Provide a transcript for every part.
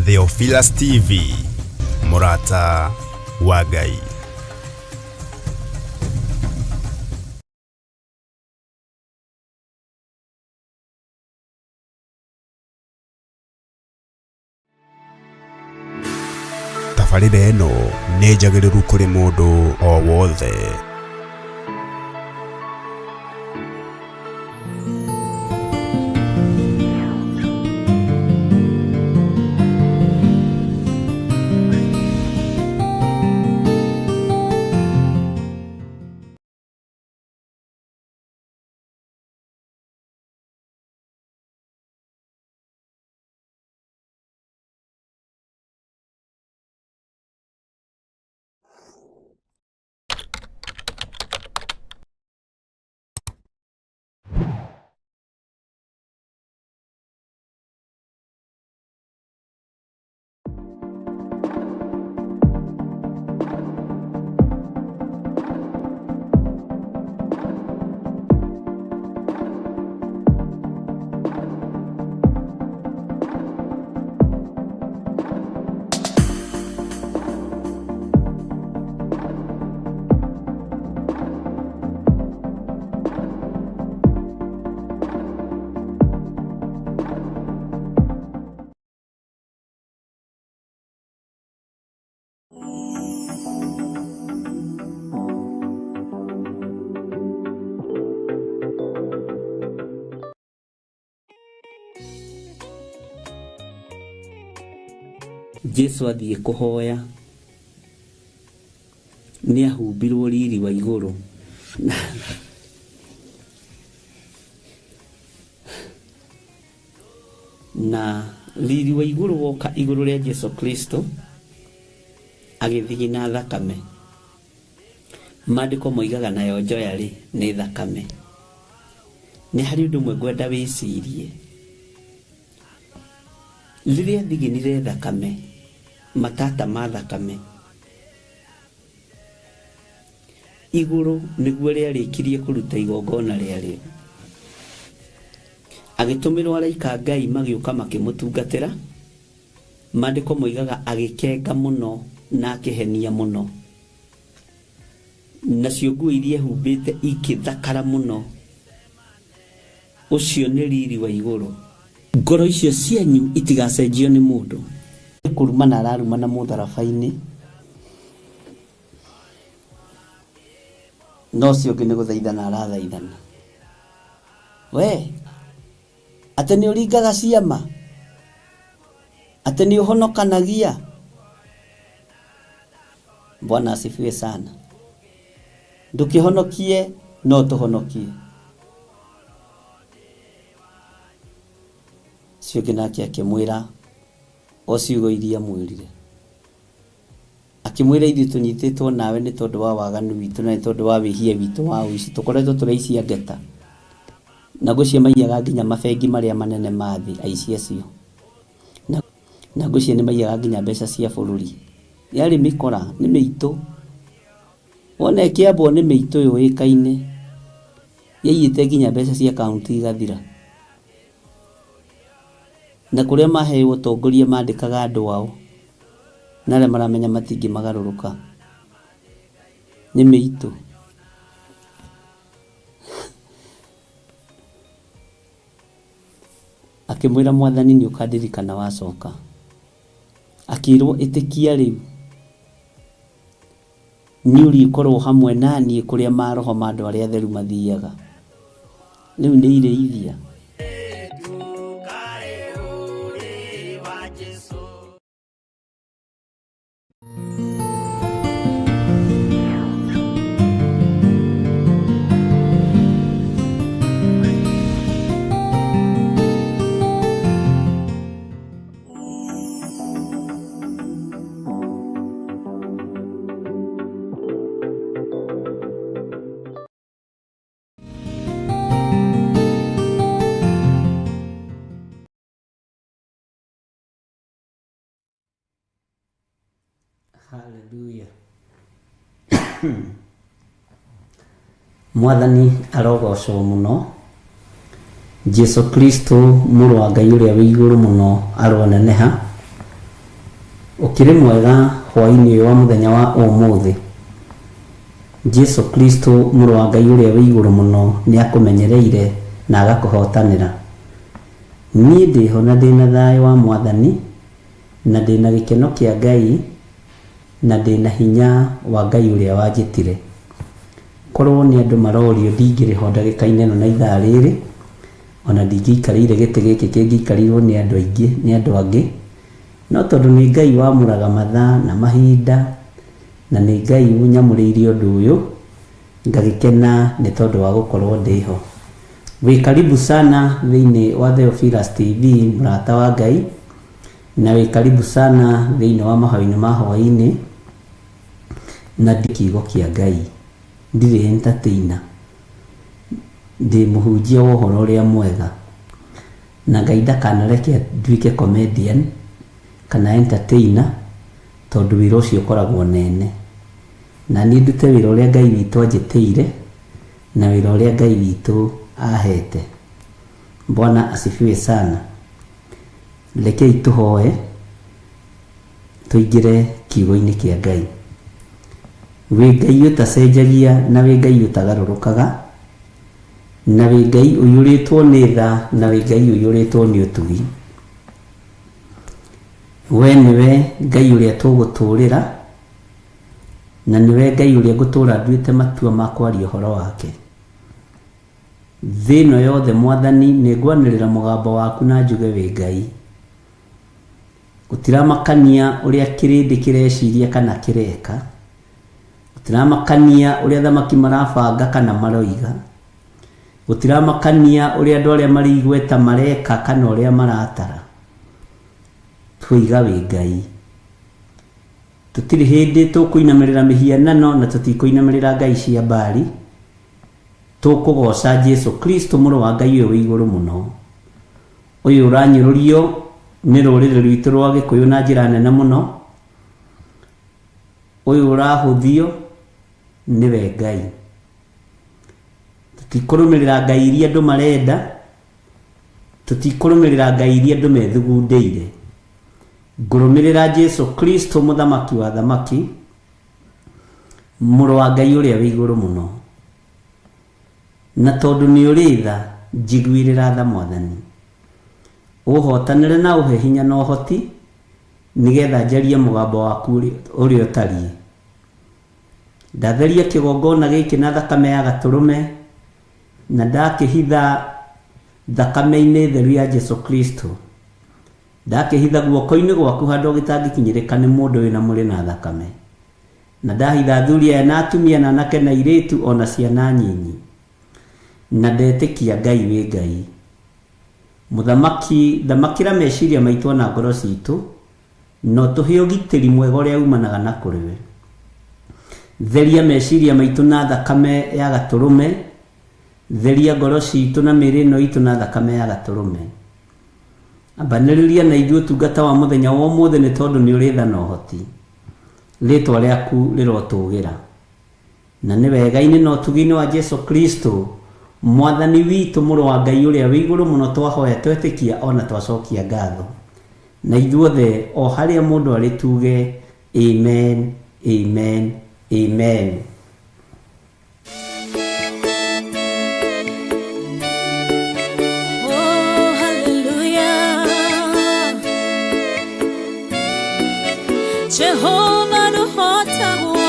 Theophilus TV, mũrata wa Ngai. Tabarĩra ĩno nĩ njagĩrĩru kũrĩ mũndũ o wothe. Jesu athiĩ kũhoya nĩ ahumbirwo riri wa igũrũ na riri wa igũrũ woka igũrũ rĩa Jesu Kristo agĩthigina thakame. Maandĩko moigaga nayo njoya rĩ nĩ thakame. Nĩ harĩ ũndũ ũmwe ngwenda wĩcirie. Rĩrĩa thiginire thakame, matata ma thakame, igũrũ nĩguo rĩarĩkirie kũruta igongona rĩarĩo. Agĩtũmĩrwo araika a Ngai magĩũka makĩmũtungatĩra. Maandĩko moigaga agĩkenga mũno na akĩhenia mũno. Nacio nguo iria ehumbĩte ikĩthakara mũno. Ũcio nĩ riri wa igũrũ. Ngoro icio cianyu itigacenjio nĩ mũndũ. Nĩ kũrumana ararumana mũtharaba-inĩ, na ũcio ũngĩ nĩ gũthaithana arathaithana. We, atĩ nĩ ũringaga ciama? Atĩ nĩ ũhonokanagia? Bwana asifiwe sana. Ndũkĩhonokie no tũhonokie. Ũcio ũngĩ nake akĩmwĩra o ciugo iria amwĩrire. Akĩmwĩra ithuĩ tũnyitĩtwo nawe nĩ tondũ wa waganu witũ na nĩ tondũ wa wĩhia witũ wa ũici. Tũkoretwo tũrĩ aici a ngeta. Na ngwĩciria maiyaga nginya mabengi marĩa manene ma thĩ aici acio. Na ngwĩciria nĩ maiyaga nginya mbeca cia bũrũri. Yarĩ mĩkora, nĩ mĩitũ. Wona ĩkĩambwo nĩ mĩitũ yũĩkaine, yaiyĩte nginya mbeca cia kaũntĩ igathira. Na kũrĩa maheo ũtongoria mandĩkaga andũ ao, na arĩa maramenya matingĩmagarũrũka. Nĩ mĩitũ. Akĩmwĩra mwathani nĩ ũkandirikana wacoka. Akĩrwo ĩtĩkia rĩu. Nĩ ũrĩkorwo hamwe na niĩ kũrĩa maroho ma andũ arĩa atheru mathiaga. Rĩu nĩ irĩithia. Hallelujah. Mwathani arogocwo mũno. Jesu Kristo mũrũ wa Ngai ũrĩa wĩ igũrũ mũno aroneneha. Ũkĩrĩ mwega hwaĩ-inĩ ũyũ wa mũthenya wa ũmũthĩ. Jesu Kristo mũrũ wa Ngai ũrĩa wĩ igũrũ mũno nĩ akũmenyereire na agakũhotanĩra. Niĩ ndĩho na ndĩna thayũ wa Mwathani na ndĩna gĩkeno kĩa Ngai na ndĩna hinya wa Ngai ũrĩa wanjĩtire. Korwo nĩ andũ marorio ndingĩrĩ ho ndagĩka-inĩ ĩno na ithaa rĩrĩ, ona ndingĩikarĩire gĩtĩ gĩkĩ kĩngĩikarĩirwo nĩ andũ aingĩ, nĩ andũ angĩ. No tondũ nĩ Ngai wamũraga mathaa na mahinda, na nĩ Ngai ũnyamũrĩire ũndũ ũyũ, ngagĩkena nĩ tondũ wa gũkorwo ndĩho. Wĩ karibu sana thĩinĩ wa Theophilus TV, mũrata wa Ngai, na wĩ karibu sana thĩinĩ wa mahoya-inĩ ma hwaĩ-inĩ, na ndi kiugo kĩa Ngai. Ndirĩ entertainer, ndĩ mũhunjia wa ũhoro ũrĩa mwega. Na Ngai ndakanareke nduĩke comedian kana entertainer, tondũ wĩra ũcio ũkoragwo nene. Na niĩ ndute wĩra ũrĩa Ngai witũ anjĩtĩire, na wĩra ũrĩa Ngai witũ ahete. Bwana asifiwe sana. Rekei tũhoe tũingĩre kiugo-inĩ kĩa Ngai. Wĩ Ngai ũtacenjagia na wĩ Ngai ũtagarũrũkaga, na wĩ Ngai ũiyũrĩtwo nĩ tha na wĩ Ngai ũiyũrĩtwo nĩ ũtugi. We nĩwe Ngai ũrĩa tũgũtũũrĩra, na nĩwe Ngai ũrĩa ngũtũũra nduĩte matua ma kwaria ũhoro wake. Thĩ ĩno yothe Mwathani nĩ ngwanĩrĩra mũgambo waku na njuge wĩ Ngai. Gũtiramakania ũrĩa kĩrĩndĩ kĩreciria kana kĩreka, gũtiramakania ũrĩa athamaki marabanga kana maroiga, gũtiramakania ũrĩa andũ arĩa marĩ igweta mareka kana ũrĩa maratara. Twoiga wĩ Ngai. Tũtirĩ hĩndĩ tũkũinamĩrĩra mĩhianano na tũtikũinamĩrĩra ngai cia Baali. Tũkũgooca Jesu Kristo mũrũ wa Ngai ũyũ wĩ igũrũ mũno. Ũyũ ũranyũrũrio nĩ rũrĩrĩ rwitũ rwa Gĩkũyũ na njĩra nene mũno. Ũyũ ũrahũthio nĩwe Ngai. Tũtikũrũmĩrĩra ngai iria andũ marenda, tũtikũrũmĩrĩra ngai iria andũ methugundĩire. Ngũrũmĩrĩra Jesu Kristo mũthamaki wa thamaki, mũrũ wa Ngai ũrĩa wĩ igũrũ mũno. Na tondũ nĩ ũrĩ tha, njiguĩrĩra tha Mwathani. Ũhotanĩre na ũhe hinya na ũhoti, nĩgetha njarie mũgambo waku ũrĩa ũtariĩ. Ndatheria kĩgongona gĩkĩ na thakame ya gatũrũme, na ndakĩhitha thakame-inĩ theru ya Jesu Kristo. Ndakĩhitha guoko-inĩ gwaku handũ gĩtangĩkinyĩrĩka nĩ mũndũ wĩna mwĩrĩ na thakame. Na ndahitha athuri aya na atumia na anake na airĩtu ona ciana nyinyi. Na ndetĩkia Ngai wĩ Ngai. Mũthamaki, thamakĩra meciria maitũ ona ngoro citũ, na ũtũhe ũgitĩri mwega ũrĩa umanaga na kũrĩ we. Theria meciria maitũ na thakame ya gatũrũme, theria ngoro citũ na mĩĩrĩ ĩno itũ na thakame ya gatũrũme. Ambanĩrĩria na ithuĩ ũtungata wa mũthenya wa ũmũthĩ nĩ tondũ nĩ ũrĩ tha na ũhoti. Rĩtwa rĩaku rĩrotũgĩra. Na nĩ wega-inĩ na ũtugi-inĩ wa Jesu Kristo, Mwathani witũ mũrũ wa Ngai ũrĩa wĩ igũrũ mũno twahoya twetĩkia ona twacokia ngatho. Na ithuothe o harĩa mũndũ arĩ tuge amen, amen, amen. Oh, hallelujah. Jehovah nũhotagwo.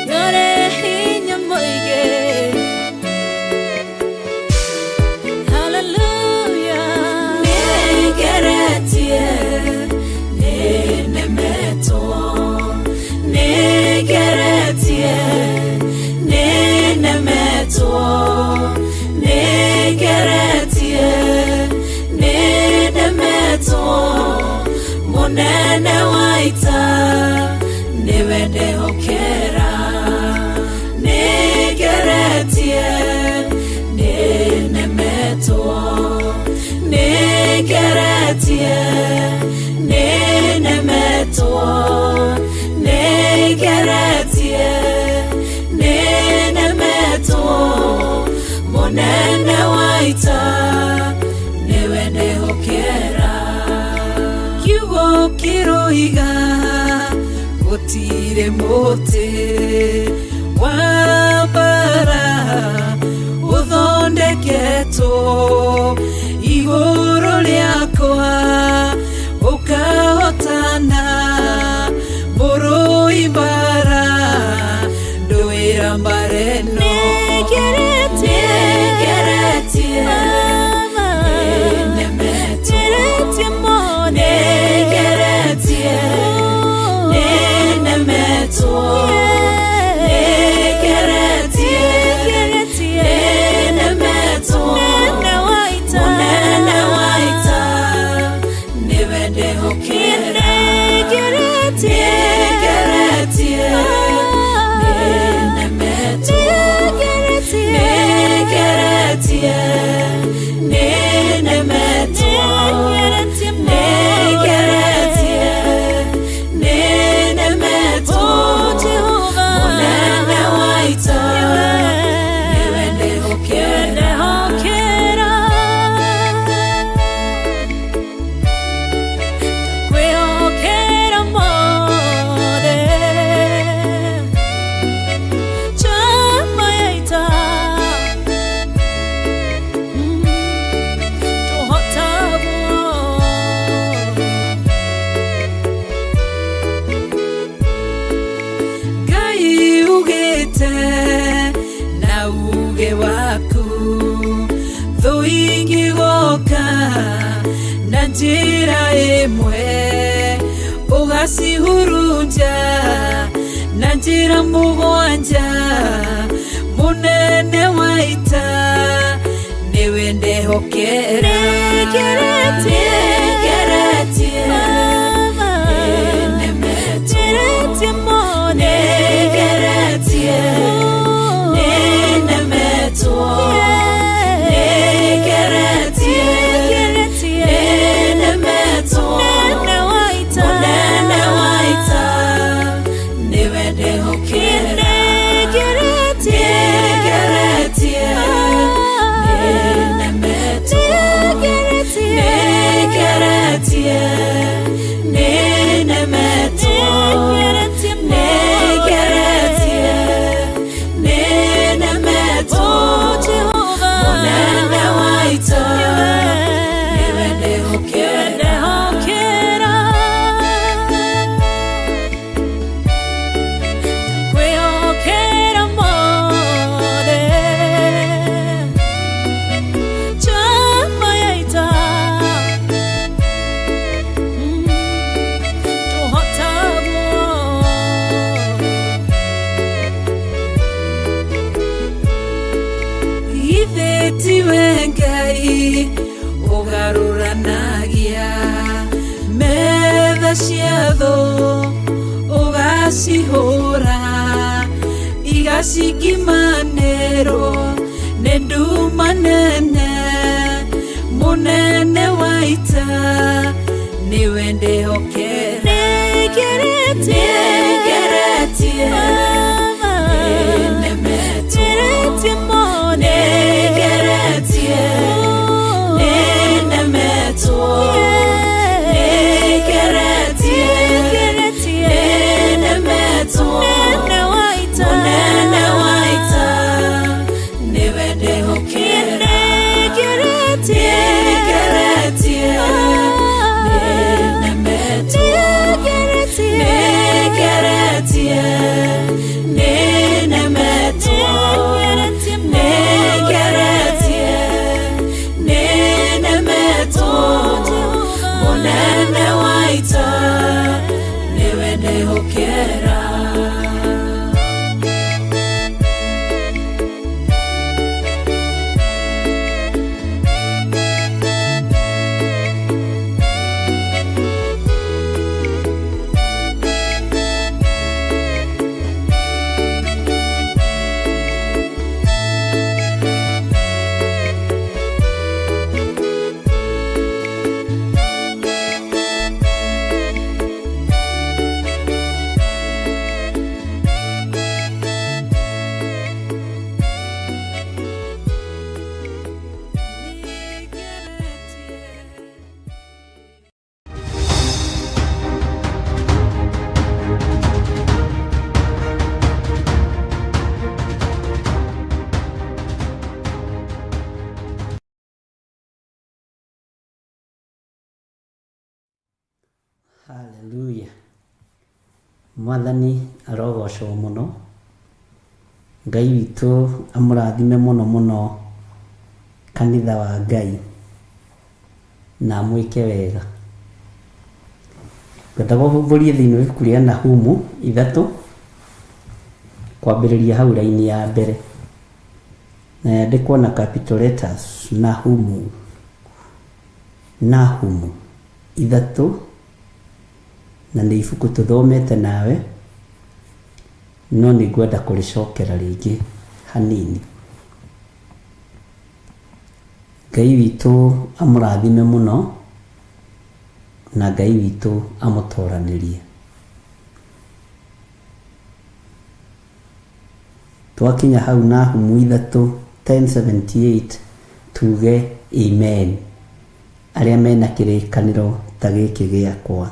Nĩũrĩ hinya mũingĩ. Hallelujah. Nĩngeretie, nĩnemetwo. Nĩngeretie, nĩnemetwo. Nĩngeretie, nĩnemetwo. Mũnene wa ita, nĩwe ndehokera. Nĩngeretie, nĩnemetwo. Nĩngeretie, nĩnemetwo. Nĩnemetwo, nĩngeretie, nĩnemetwo, mũnene wa ita nĩwe ndehokera. Kiugo kĩroiga gũtirĩ mũtĩ wa mbara ũthondeketwo igũrũ rĩakwa ũkahotana mũrũi mbara ndũĩra mbara ĩno. Nĩngeretie, nĩnemetwo, nĩngeretie, nĩnemetwo, nĩngeretie, nĩnemetwo, mũnene wa ita nĩwe ndehokera. Nĩngeretie, nĩnemetwo, nĩngeretie, nĩnemetwo, nĩngeretie, nĩnemetwo, mũnene wa ita nĩwe ndehokera. Kwĩhokera mothe chama ya ita tũhotagwo. Ngai ugĩte na uge waku thũ ingĩgoka na njĩra ĩmwe ũgacihurunja na njĩra mũgwanja mũnene wa ita nĩwe ndehokera. Nĩngeretie, Nĩngeretie, nĩnemetwo, nĩngeretie, nĩnemetwo, nĩngeretie, nĩnemetwo, mũnene wa ita nĩwe ndehokera. Nĩngeretie, nĩnemetwo, nĩngeretie, nĩnemetwo, nĩngeretie, nĩnemetwo, mũnene wa ita nĩwe ndehokera. Kwĩhokera mothe chama ya ita tũhotagwo. Githĩ tiwe Ngai ũgarũranagia metha cia thũ ũgacihũra igacingimanĩrwo nĩ nduma nene mũnene wa ita nĩwe ndehokera. Nĩngeretie, Nĩngeretie, nĩnemetwo, nĩngeretie, nĩnemetwo, nĩngeretie, nĩnemetwo, mũnene wa ita nĩwe ndehokera. Nĩngeretie, nĩnemetwo, nĩngeretie, Mwathani arogocwo mũno. Ngai witũ amũrathime mũno mũno kanitha wa Ngai na amwĩke wega. Ngwendaga ũhumbũrie thĩinĩ wa ibuku rĩa Nahumu 3 kwambĩrĩria hau raini ya mbere, na yandĩkwo na capital letters Nahumu, Nahumu 3, na nĩ ibuku tũthomete nawe, no nĩ ngwenda kũrĩcokera rĩngĩ hanini. Ngai witũ amũrathime mũno, na Ngai witũ amũtoranĩrie. Twakinya hau Nahumu 3 10:78 tuge amen, arĩa mena kĩrĩkanĩro ta gĩkĩ gĩakwa,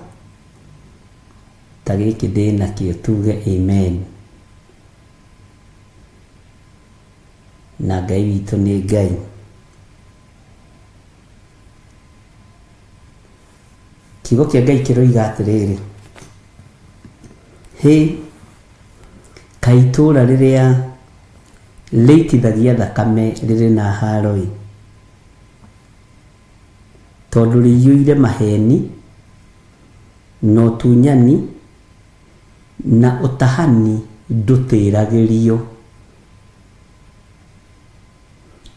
ta gĩkĩ ndĩ nakĩo, tuge amen. Na Ngai witũ nĩ Ngai. Kiugo kĩa Ngai kĩroiga atĩrĩrĩ, hĩ, kaĩ itũũra rĩrĩa rĩitithagia thakame rĩrĩ na haro-ĩ, tondũ rĩiyũire maheni na ũtunyani na ũtahani ndũtĩragĩrio.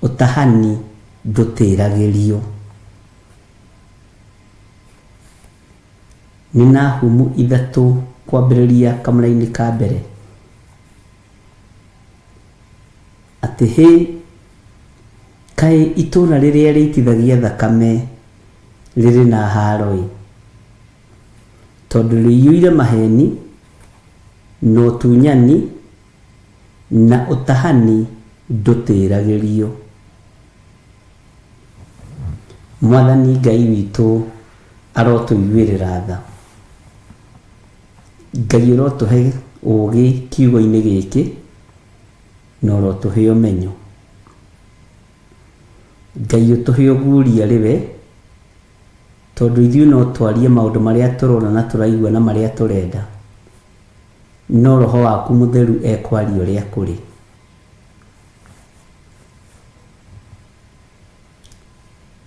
Ũtahani ndũtĩragĩrio. Nĩ Nahumu 3 kwambĩrĩria kamũraini ka mbere, atĩ hĩ, kaĩ itũũra rĩrĩa rĩitithagia thakame rĩrĩ na haro-ĩ, tondũ rĩiyũire maheni na ũtunyani na ũtahani ndũtĩragĩrio. Mwathani Ngai witũ arotũiguĩrĩra tha. Ngai ũrotũhe ũũgĩ kiugo-inĩ gĩkĩ, na ũrotũhe ũmenyo. Ngai ũtũhe ũguũrio arĩ we, tondũ ithuĩ no twarie maũndũ marĩa tũrona na tũraigua na marĩa tũrenda, no Roho waku Mũtheru ekwaria ũrĩa kũrĩ.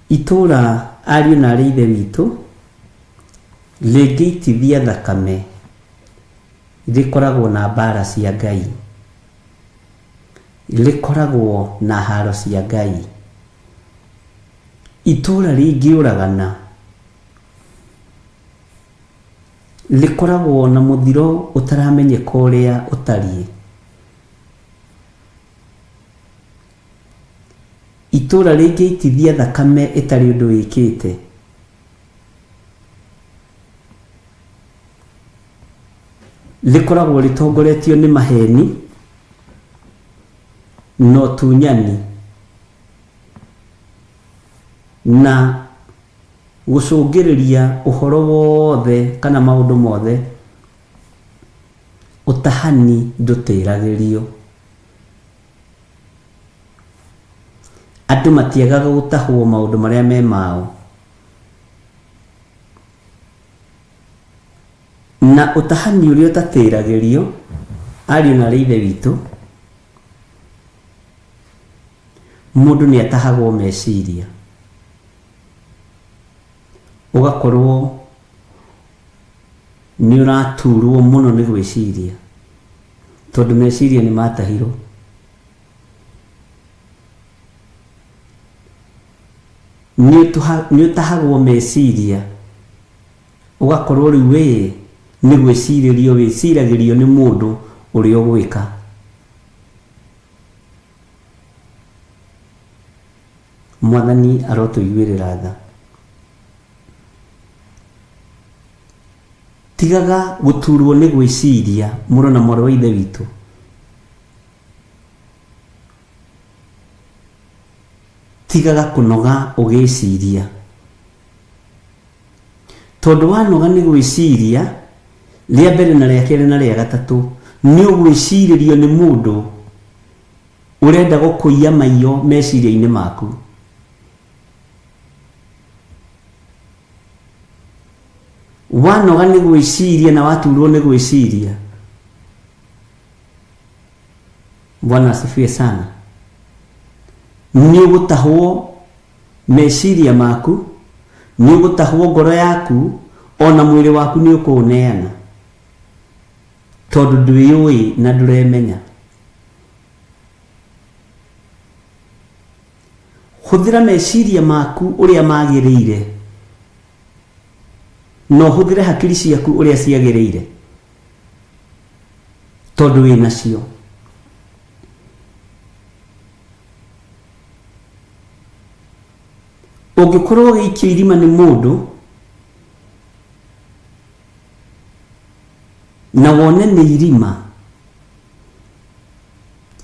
Itũũra ariũ na arĩ ithe witũ rĩngĩitithia thakame rĩkoragwo na mbara cia Ngai, rĩkoragwo na haro cia Ngai. Itũũra rĩngĩũragana rĩkoragwo na mũthiro ũtaramenyeka ũrĩa ũtariĩ. Itũũra rĩngĩitithia thakame ĩtarĩ ũndũ wĩkĩte, rĩkoragwo rĩtongoretio nĩ maheni na ũtunyani na gũcũngĩrĩria ũhoro wothe kana maũndũ mothe, ũtahani ndũtĩragĩrio. Andũ matiagaga gũtahwo maũndũ marĩa me mao. Na ũtahani ũrĩa ũtatĩragĩrio, ariũ na arĩ ithe witũ, mũndũ nĩ atahagwo meciria. Ũgakorwo nĩ ũraturwo mũno nĩ gwĩciria, tondũ meciria nĩ matahirwo. Nĩ ũtahagwo meciria, ũgakorwo rĩu we nĩ gwĩcirĩrio wĩciragĩrio nĩ mũndũ ũrĩa ũgwĩka. Mwathani arotũiguĩrĩra tha. Tigaga gũturwo nĩ gwĩciria, mũrũ na mwarĩ wa ithe witũ. Tigaga kũnoga ũgĩciria. Tondũ wanoga nĩ gwĩciria, rĩa mbere na rĩa kerĩ na rĩa gatatũ, nĩ ũgwĩcirĩrio nĩ mũndũ ũrenda gũkũiya maiyo meciria-inĩ maku. Wanoga nĩ gwĩciria na waturwo nĩ gwĩciria. Bwana asifiwe sana. Nĩ ũgũtahwo meciria maku, nĩ ũgũtahwo ngoro yaku, ona mwĩrĩ waku nĩ ũkũũneana, tondũ ndwĩũĩ na ndũremenya. Hũthĩra meciria maku ũrĩa magĩrĩire, na ũhũthĩre hakiri ciaku ũrĩa ciagĩrĩire, tondũ wĩ nacio. Ũngĩkorwo ũgĩikio irima nĩ mũndũ na wone nĩ irima,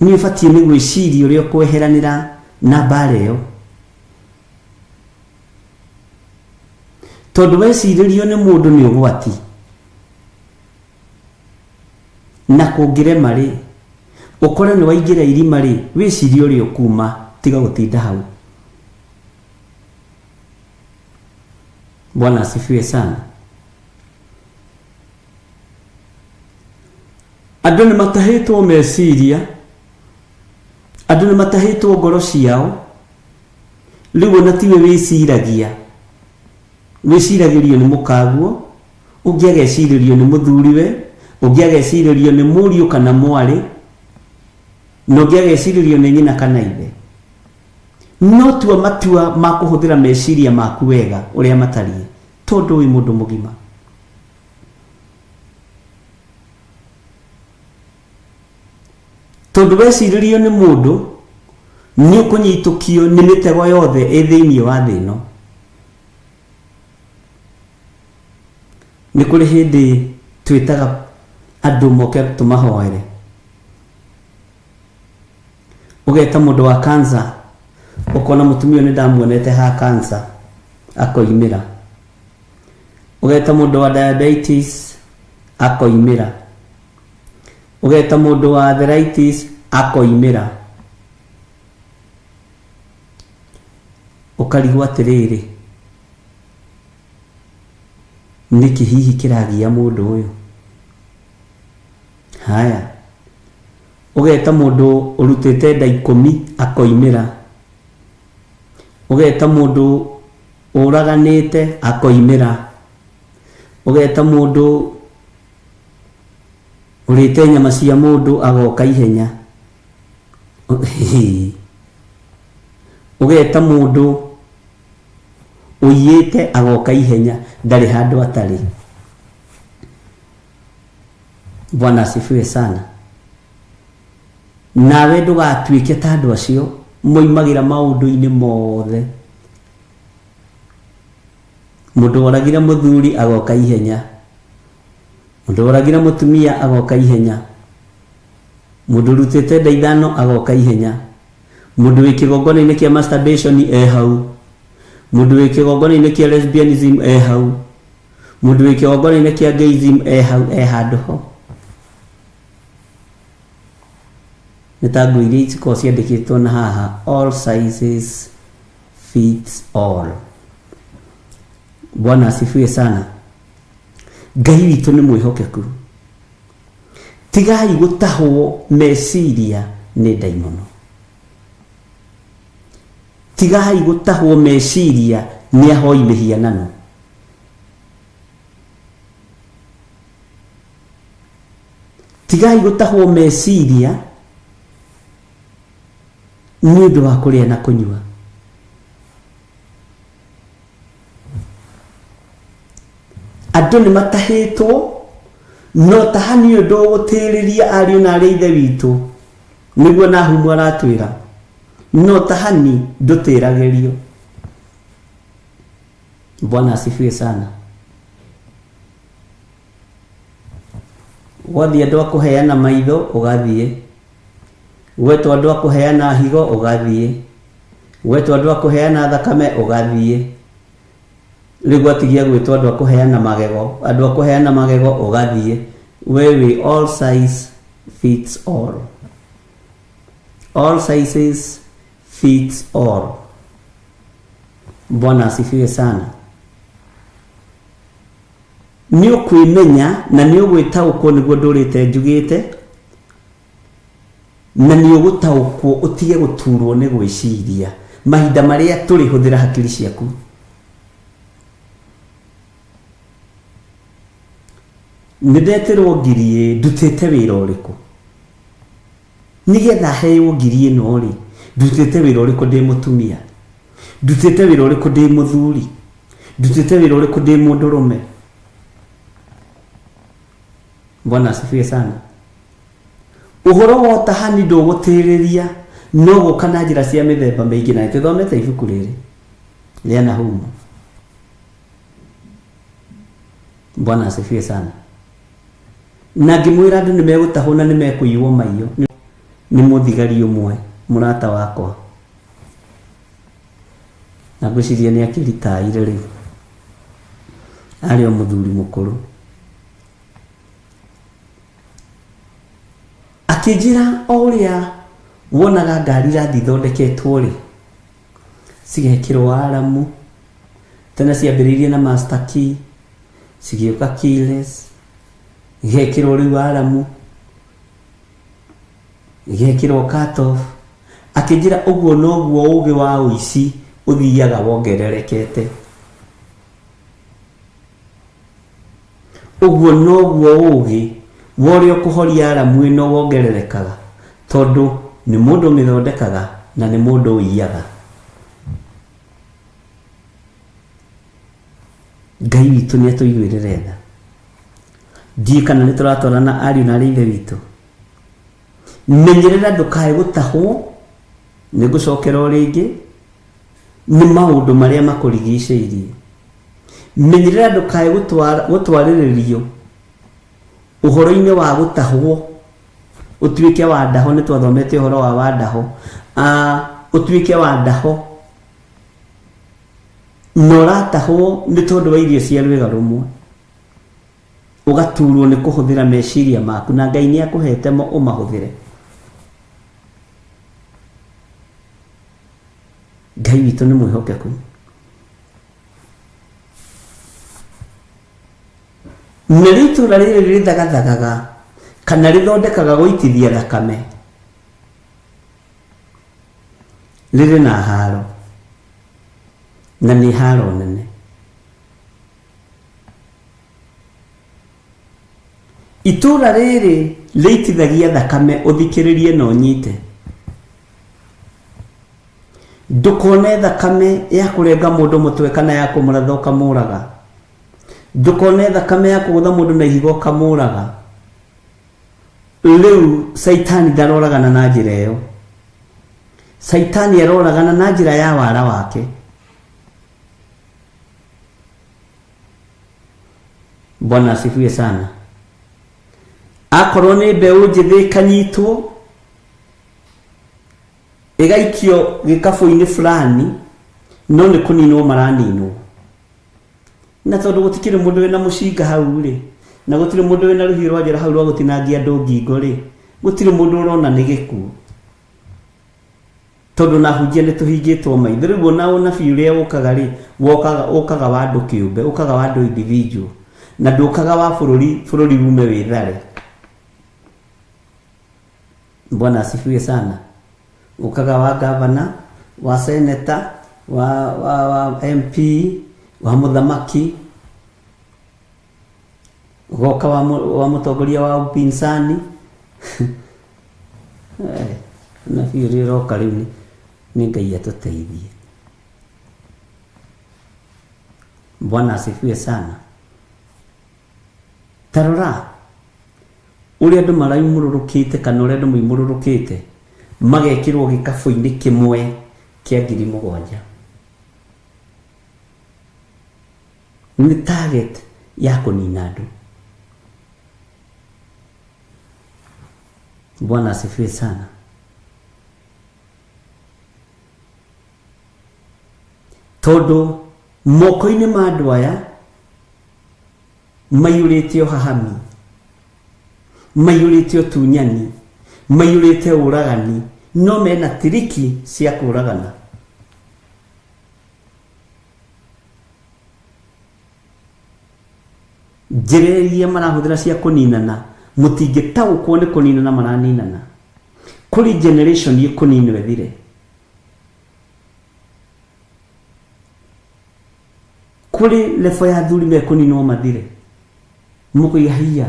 nĩ ũbatiĩ nĩ gwĩciria ũrĩa ũkweheranĩra na mbara ĩyo, tondũ wecirĩrio nĩ mũndũ nĩ ũgwati, na kũngĩrema rĩ, ũkore nĩ waingĩra irima rĩ, wĩcirie ũrĩa ũkuma, tiga gũtinda hau. Bwana asifiwe sana. Andũ nĩ matahĩtwo meciria, andũ nĩ matahĩtwo ngoro ciao, rĩu ona tiwe wĩciragia, wĩciragĩrio nĩ mũkaguo, ũngĩ agecirĩrio nĩ mũthuriwe, ũngĩ agecirĩrio nĩ mũriũ kana mwarĩ, na ũngĩ agecirĩrio nĩ nyina kana ithe. No tua matua ma kũhũthĩra meciria maku wega ũrĩa matariĩ, tondũ wĩ mũndũ mũgima. Tondũ wecirĩrio nĩ mũndũ, nĩ ũkũnyitũkio nĩ mĩtego yothe ĩ thĩinĩ wa thĩ ĩno. Nĩ kũrĩ hĩndĩ twĩtaga andũ moke tũmahoere. Ũgeta mũndũ wa cancer, ũkona mũtumia ũyũ nĩ ndamuonete ha cancer, akoimĩra. Ũgeta mũndũ wa diabetes, akoimĩra. Ũgeta mũndũ wa arthritis, akoimĩra. Ũkarigwo atĩrĩrĩ, nĩkĩ hihi kĩragia mũndũ ũyũ? Haya, ũgeta mũndũ ũrutĩte nda 10 akoimĩra. Ũgeta mũndũ ũraganĩte akoimĩra. Ũgeta mũndũ ũrĩte nyama cia mũndũ agoka ihenya. Ũgeta mũndũ ũiyĩte agoka ihenya, ndarĩ handũ atarĩ. Bwana asifiwe sana. Nawe ndũgatuĩke ta andũ acio moimagĩra maũndũ-inĩ mothe. Mũndũ woragire mũthuri agoka ihenya, mũndũ woragire mũtumia agoka ihenya, mũndũ ũrutĩte nda 5 agoka ihenya, mũndũ wĩ kĩgongona-inĩ kĩa masturbation e hau, mũndũ wĩ kĩgongona-inĩ kĩa lesbianism e hau, mũndũ wĩ kĩgongona-inĩ kĩa gayism e hau, e handũ ho. Nĩ ta nguo iria cikoragwo ciandĩkĩtwo na haha, all sizes fits all. Bwana asifiwe sana. Ngai witũ nĩ mwĩhokeku. Tigai gũtahwo meciria nĩ ndaimono. Tigai gũtahwo meciria nĩ ahoi mĩhianano. Tigai gũtahwo meciria nĩ ũndũ wa kũrĩa na kũnyua. Andũ nĩ matahĩtwo, no tahani ũyũ ndũgũtĩrĩria ariũ na arĩ ithe witũ, nĩguo Nahumu aratwĩra. No tahani ndũtĩragĩrio. Bwana asifiwe sana. Gwathiĩ andũ a kũheana maitho, ũgathiĩ. Gwetwo andũ a kũheana higo, ũgathiĩ. Gwetwo andũ a kũheana thakame, ũgathiĩ. Rĩu gwatigia gwĩtwo andũ a kũheana magego, andũ a kũheana magego, ũgathiĩ. We wĩ all size fits all. All sizes fits all. Bwana asifiwe sana. Nĩ ũkwĩmenya na nĩ ũgwĩtaũkwo nĩguo ndũrĩte njugĩte, na nĩ ũgũtaũkwo ũtige gũturwo nĩ gwĩciria mahinda marĩa tũrĩ hũthĩra hakiri ciaku. Nĩ ndetĩrwo ngiri ĩ, ndutĩte wĩra ũrĩkũ? Nĩgetha heo ngiri ĩno rĩ, ndutĩte wĩra ũrĩkũ ndĩ mũtumia? Ndutĩte wĩra ũrĩkũ ndĩ mũthuri? Ndutĩte wĩra ũrĩkũ ndĩ mũndũrũme? Bwana asifiwe sana. Ũhoro wa ũtahani ndũgũtĩrĩria, no gũka na njĩra cia mĩthemba mĩingĩ, na nĩtũthomete ibuku rĩrĩ rĩa Nahumu. Bwana asifiwe sana. Na ngĩmwĩra andũ nĩ megũtahwo na nĩ mekũiywo maiyo nĩ mũthigari ũmwe mũrata wakwa, na ngwĩciria nĩ akĩritaire rĩu, arĩ o mũthuri mũkũrũ. Akĩnjĩra o ũrĩa wonaga ngari irathiĩ ithondeketwo rĩ, cigekĩrwo aramu, tene ciambĩrĩirie na master key, cigĩũka keyless, igekĩrwo rĩu aramu, igekĩrwo cut off. Akĩnjĩra ũguo noguo ũgĩ wa ũici ũthiaga wongererekete. Ũguo noguo ũgĩ wa ũrĩa ũkũhoria aramu ĩno wongererekaga, tondũ nĩ mũndũ ũmĩthondekaga na nĩ mũndũ ũiyaga. Ngai witũ nĩ atũiguĩrĩre tha. Ndiũĩ kana nĩ tũratwarana ariũ na arĩ ithe witũ. Menyerera ndũkae gũtahwo, nĩ ngũcokera o rĩngĩ, nĩ maũndũ marĩa makũrigicĩirie. Menyerera ndũkae gũtwarĩrĩrio ũhoro-inĩ wa gũtahwo, ũtuĩke wa ndaho, nĩ twathomete ũhoro wa wa ndaho, ũtuĩke wa ndaho, na ũratahwo nĩ tondũ wa irio cia rwĩga rũmwe, ũgaturwo nĩ kũhũthĩra meciria maku, na Ngai nĩ akũhete mo ũmahũthĩre. Ngai witũ nĩ mwĩhokeku. Narĩo itũũra rĩrĩ rĩthagathagaga kana rĩthondekaga gũitithia thakame, rĩrĩ na haro, na nĩ haro nene. Itũũra rĩrĩ rĩitithagia thakame, ũthikĩrĩrie na ũnyite. Ndũkone thakame ya kũrenga mũndũ mũtwe kana ya kũmũratha ũkamũraga. Ndũkone thakame ya kũgũtha mũndũ na ihiga ũkamũraga. Rĩu Caitani ndaroragana na njĩra ĩyo. Caitani aroragana na njĩra ya wara wake. Bwana asifiwe sana. Akorwo nĩ mbeũ njĩthĩ ĩkanyitwo ĩgaikio gĩkabũ-inĩ fulani, no nĩ kũninwo maraninwo. Na tondũ gũtikĩrĩ mũndũ wĩna mũcinga hau rĩ, na gũtirĩ mũndũ wĩna rũhiũ rwa njora hau rwa gũtinangia andũ ngingo rĩ, gũtirĩ mũndũ ũrona nĩ gĩkuũ. Tondũ na hunjia nĩ tũhingĩtwo maitho. Rĩu ona ũnabii ũrĩa ũkaga rĩ, wokaga, ũkaga wa andũ kĩũmbe, ũkaga wa andũ individual, na ndũkaga wa bũrũri, bũrũri ume wĩthare. Bwana asifiwe sana. Ũkaga wa gavana, wa seneta, wa, wa, wa MP, wa mũthamaki, ũgoka wa, wa mũtongoria wa upinzani. Nabii ũrĩa ũroka rĩu nĩ Ngai atũteithie. Bwana asifiwe sana. Ta rora ũrĩa andũ maraimũrũrũkĩte kana ũrĩa andũ moimũrũrũkĩte magekĩrwo gĩkabũ-inĩ kĩmwe kĩa 7,000. Nĩ target ya kũnina andũ. Bwana asifiwe sana. Tondũ moko-inĩ ma andũ aya maiyũrĩte ũhahami, maiyũrĩte ũtunyani, maiyũrĩte ũragani, no mena tiriki cia kũragana. Njĩra iria marahũthĩra cia kũninana, mũtingĩtaũkwo nĩ kũninana maraninana. Kũrĩ generation ĩkũninwo ĩthire. Kũrĩ level ya athuri mekũninwo mathire. Mũkũiga hiya.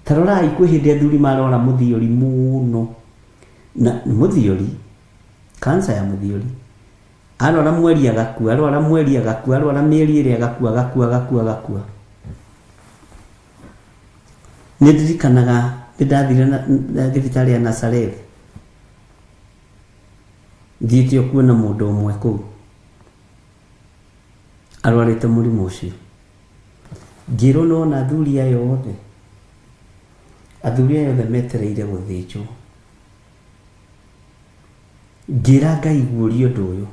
Ta rorai kwĩ hĩndĩ athuri marora mũthiori mũno. Na mũthiori, cancer ya mũthiori. Arwara mweri agakua, arwara mweri agakua, arwara mĩeri ĩrĩ agakua, agakua, agakua, agakua. Nĩ ndirikanaga nĩ ndathire na thibitarĩ ya Nazareth thiĩte o kuona mũndũ ũmwe kũu arwarĩte mũrimũ ũcio. Ngĩrwo nĩ wona athuri aya othe, athuri aya othe metereire gũthĩnjwo. Ngĩra Ngai guũria ũndũ ũyũ.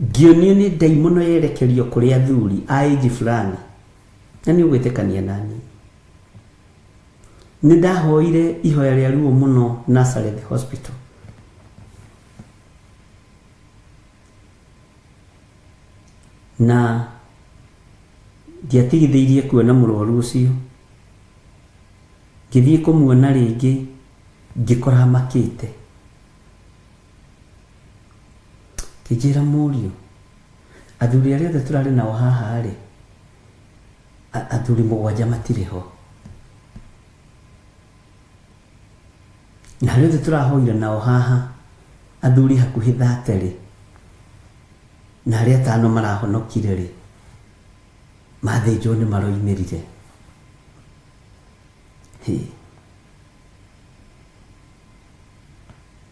Ngĩonio nĩ ndaimono yerekerio kũrĩ athuri a age fulani. Na nĩ ũgwĩtĩkania naniĩ. Nĩ ndahoire ihoya rĩa ruo mũno Nazareth Hospital. Na ndiatigithĩirie kuona mũrwaru ũcio. Ngĩthiĩ kũmuona rĩngĩ ngĩkora amakĩte. Akĩnjĩra mũriũ, athuri arĩa othe tũrarĩ nao haha rĩ, athuri mũgwanja matirĩ ho. Na arĩa othe tũrahoire nao haha, athuri hakuhĩ thate rĩ, na arĩa atano marahonokire rĩ, mathĩnjwo nĩ maroimĩrire. Hĩ.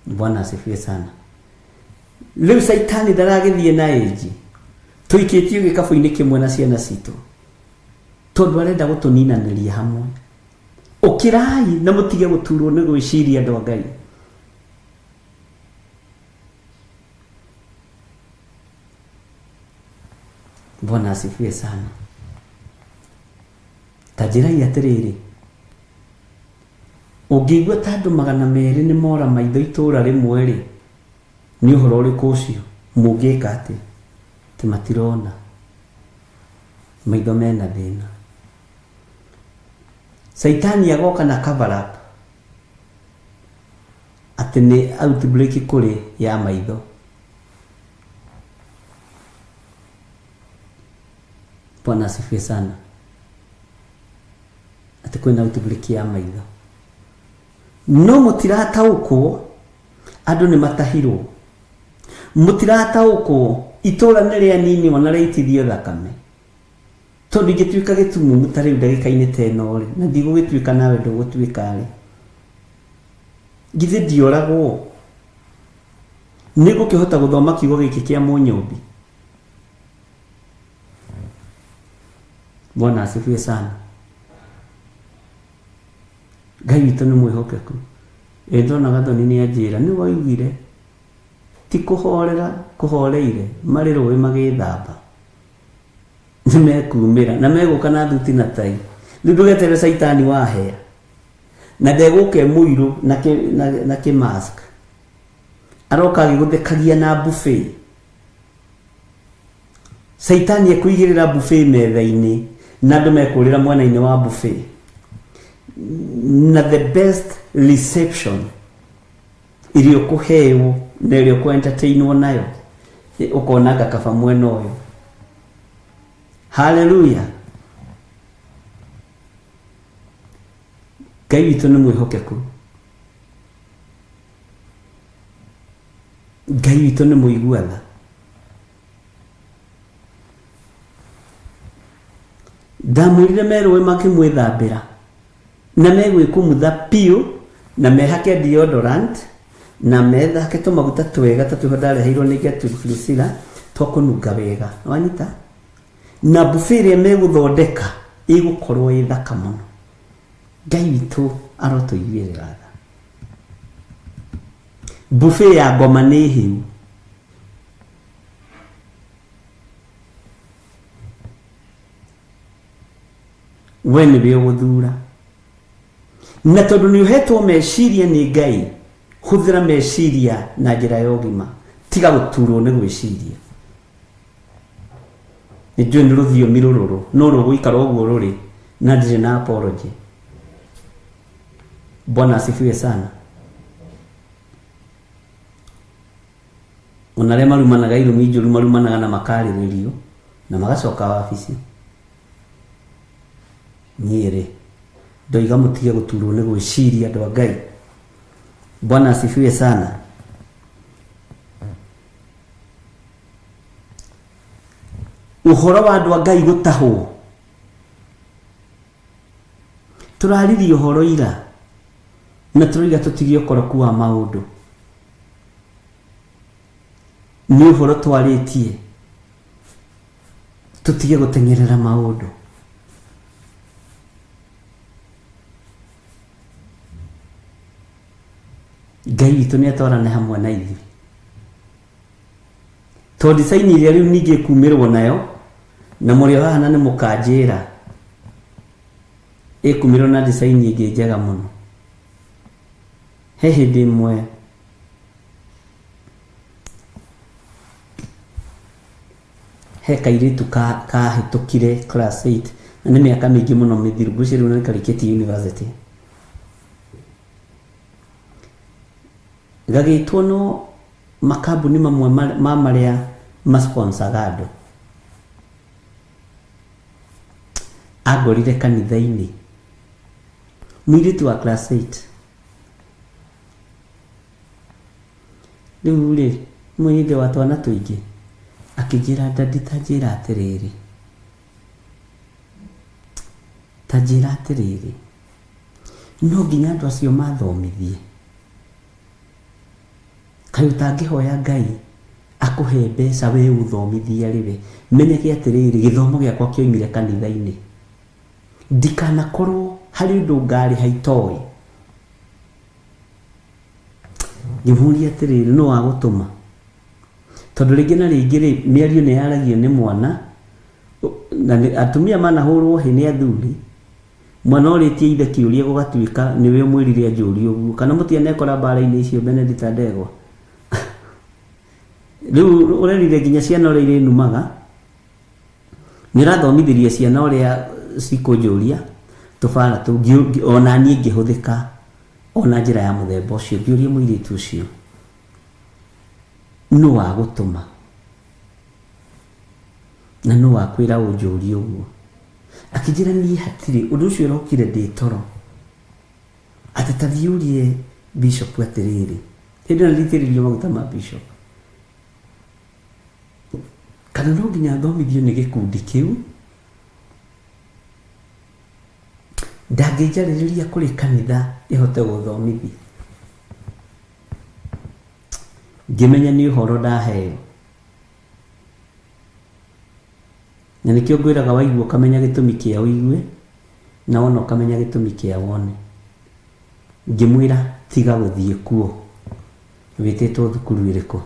Bwana asifiwe sana. Rĩu Caitani ndaragĩthiĩ na ĩnji tũikĩtio gĩkabũ-inĩ kĩmwe na ciana citũ tondũ arenda gũtũninanĩria hamwe. Ũkĩrai na mũtige gũturwo nĩ gwĩciria andũ a Ngai. Bwana asifiwe sana. Ta njĩrai atĩrĩrĩ, ũngĩigua ta andũ 200 nĩ mora maitho itũũra rĩmwe-rĩ, nĩ ũhoro ũrĩkũ ũcio? Mũngĩka atĩa? Atĩ matirona, maitho mena thĩna. Caitani agoka na cover up atĩ nĩ outbreak kũrĩ ya maitho. Bwana asifiwe sana. Atĩ kwĩna outbreak ya maitho. No mũtirataũkwo andũ nĩ matahirwo. Mũtirataũkwo itũra nĩ rĩa nini ona rĩaitithio thakame. Tondũ ingĩtuĩka gĩtumumu ta rĩu ndagĩka-inĩ ta ĩno rĩ, na ndigũgĩtuĩka nawe ndũgũtuĩka rĩ, githĩ ndioragwo? Nĩngũkĩhota gũthoma kiugo gĩkĩ kĩa Mũnyũmbi? Bwana asifiwe sana. Ngai witũ nĩ mwĩhokeku. Ĩ ndona Gathoni nĩ anjĩra nĩ waugire ti kũhorera kũhoreire marĩ rũĩ magĩthamba nĩ mekumĩra na megũka na thuti na tai. Rĩu ndũgeterere caitani wahea na ndegũka e mũirũ na kĩ, na, na kĩ mask aroka agĩgũthekagia na buffet. Caitani ekũigĩrĩra buffet metha-inĩ na andũ mekũrĩra mwena-inĩ wa buffet na the best reception ĩrĩa ũkũheo na ĩrĩa ũkũ entertainwo nayo ũkona ngakaba mwena ũyũ. Haleluya. Ngai witũ nĩ mwĩhokeku. Ngai witũ nĩ mũigua tha. Ndamwĩrire merũe makĩmwĩthambĩra na megwĩkumutha piũ na mehake deodorant na methake tũmaguta twega ta twĩho ndareheirwo nĩ Gertrude Priscilla twa kũnunga wega. Wanyita? Na buffet ĩrĩa megũthondeka ĩgũkorwo ĩ thaka mũno. Ngai witũ arotũiguĩrĩra tha. Buffet ya ngoma nĩ hĩu. We nĩwe ũgũthura. Na tondũ nĩ ũhetwo meciria nĩ Ngai, hũthĩra meciria na njĩra ya ũgima. Tiga gũturwo nĩ gwĩciria. Nĩ njũĩ nĩ rũthiomi rũrũrũ no rũgũikara ũguo rũrĩ na ndirĩ na apology. Bwana asifiwe sana. Ona arĩa marumanaga irumi njũru marumanaga na makarĩrĩrio na magacoka wabici. Niĩ rĩ ndoiga mũtige gũturwo nĩ gwĩciria andũ a Ngai. Bwana asifiwe sana. Ũhoro wa andũ a Ngai gũtahwo tũraririe ũhoro ira na tũroiga tũtige ũkoroku wa maũndũ. Nĩ ũhoro twarĩtie tũtige gũteng'erera maũndũ. Ngai witũ nĩ atwarane hamwe na ithuĩ. Tondũ design ĩrĩa rĩu ningĩ ĩkumĩrwo nayo na mũrĩ o haha na nĩ mũkanjĩra ĩkumĩrwo na design ĩngĩ njega mũno. He hĩndĩ ĩmwe he kairĩtu kahĩtũkire class 8 na nĩ mĩaka mĩingĩ mũno mĩthiru, ngwĩciria rĩu nĩ karĩkĩtie university. Gagĩtwo no makambuni mamwe ma marĩa masponsaga andũ. Angorire kanitha-inĩ mũirĩtu wa class 8. Rĩu rĩ mũirĩtu wa twana tũingĩ akĩnjĩra daddy ta njĩra atĩrĩrĩ, ta njĩra atĩrĩrĩ, no nginya andũ acio mathomithie. Kaĩ ũtangĩhoya Ngai akũhe mbeca we ũthomithie arĩ we. Menyeke atĩrĩrĩ, gĩthomo gĩakwa kĩoimire kanitha-inĩ. Ndikanakorwo harĩ ũndũ ngarĩha itoĩ. Ngĩmũria atĩrĩrĩ, nũ wagũtũma? Tondũ rĩngĩ na rĩngĩ rĩ, mĩario nĩ yaragio nĩ mwana, na atumia manahũrwo hĩ nĩ athuri, mwana ũrĩtie ithe kĩũria gũgatuĩka nĩwe ũmwĩrire anjũrie ũguo. Kana mũtianekora mbara-inĩ icio Benedicta Ndegwa? Rĩu ũrerire nginya ciana ũrĩa irĩnumaga, nĩ ũrathomithirie ciana ũrĩa cikũnjũria tũbara tũu, ona niĩ ngĩhũthĩka ona njĩra ya mũthemba ũcio, ngĩũria mũirĩtu ũcio, nũ wagũtũma? Na nũ wakwĩra ũnjũrie ũguo? Akĩnjĩra niĩ hatirĩ, ũndũ ũcio ũrokire ndĩ toro. Atĩ ta thiĩ ũrie bishop atĩrĩrĩ, hĩndĩ ĩyo nditĩrĩrio maguta ma bishop. Kana no nginya thomithio nĩ gĩkundi kĩu, ndangĩnjarĩrĩria kũrĩ kanitha ĩhote gũthomithia. Ngĩmenya nĩ ũhoro ndaheo. Na nĩkĩo ngwĩraga waigua ũkamenya gĩtũmi kĩa ũigue, na wona ũkamenya gĩtũmi kĩa wone. Ngĩmwĩra tiga gũthiĩ kuo, wĩtĩtwo thukuru ĩrĩkũ?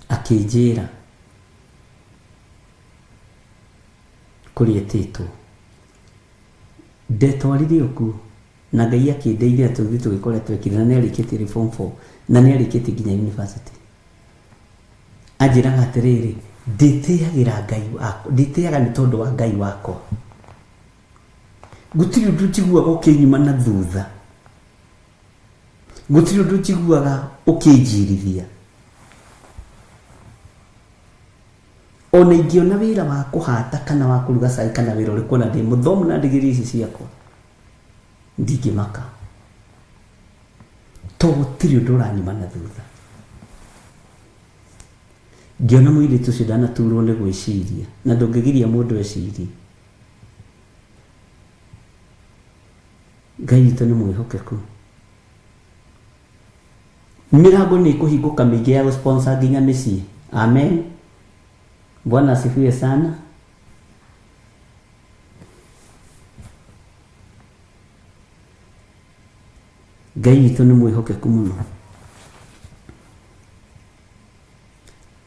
Akĩnjĩra kũrĩa etĩtwo. Ndetwarire o kuo na Ngai akĩndeithia tũgĩthiĩ tũgĩkora twekire, na nĩ arĩkĩtie rĩu form 4 na nĩ arĩkĩtie nginya university. Anjĩraga atĩrĩrĩ, ndĩtĩagĩra Ngai wakwa, ndĩtĩaga nĩ tondũ wa Ngai wakwa. Gũtirĩ ũndũ njiguaga ũkĩnyuma na thutha. Gũtirĩ ũndũ njiguaga ũkĩnjirithia. Ona ingĩona wĩra wa kũhata kana wa kũruga cai kana wĩra ũrĩkũ ona ndĩ mũthomu na ndigiri ici ciakwa, ndingĩmaka. To gũtirĩ ũndũ ũranyuma na thutha. Ngĩona mũirĩtu ũcio ndanaturwo nĩ gwĩciria, na ndũngĩgiria mũndũ ecirie. Ngai witũ nĩ mwĩhokeku. Mĩrango nĩ ĩkũhingũka mĩingĩ ya gũsponsor nginya mĩciĩ. Amen. Bwana asifiwe sana. Ngai witũ nĩ mwĩhokeku mũno.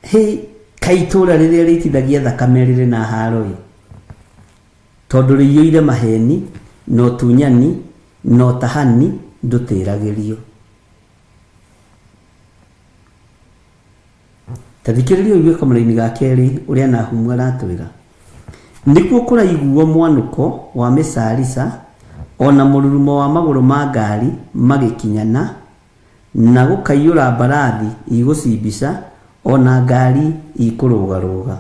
Hĩ, kaĩ itũũra rĩrĩa rĩitithagia thakame rĩrĩ na haro-ĩ. Tondũ rĩiyũire maheni, na ũtunyani, na ũtahani ndũtĩragĩrio. Ta thikĩrĩria ũigue kamũraini ga kerĩ ũrĩa Nahumu aratwĩra. Nĩkuo kũraiguo mwanũko wa mĩcarica o na mũrurumo wa magũrũ ma ngari magĩkinyana, na gũkaiyũra mbarathi igũcimbica o na ngari ikũrũgarũga.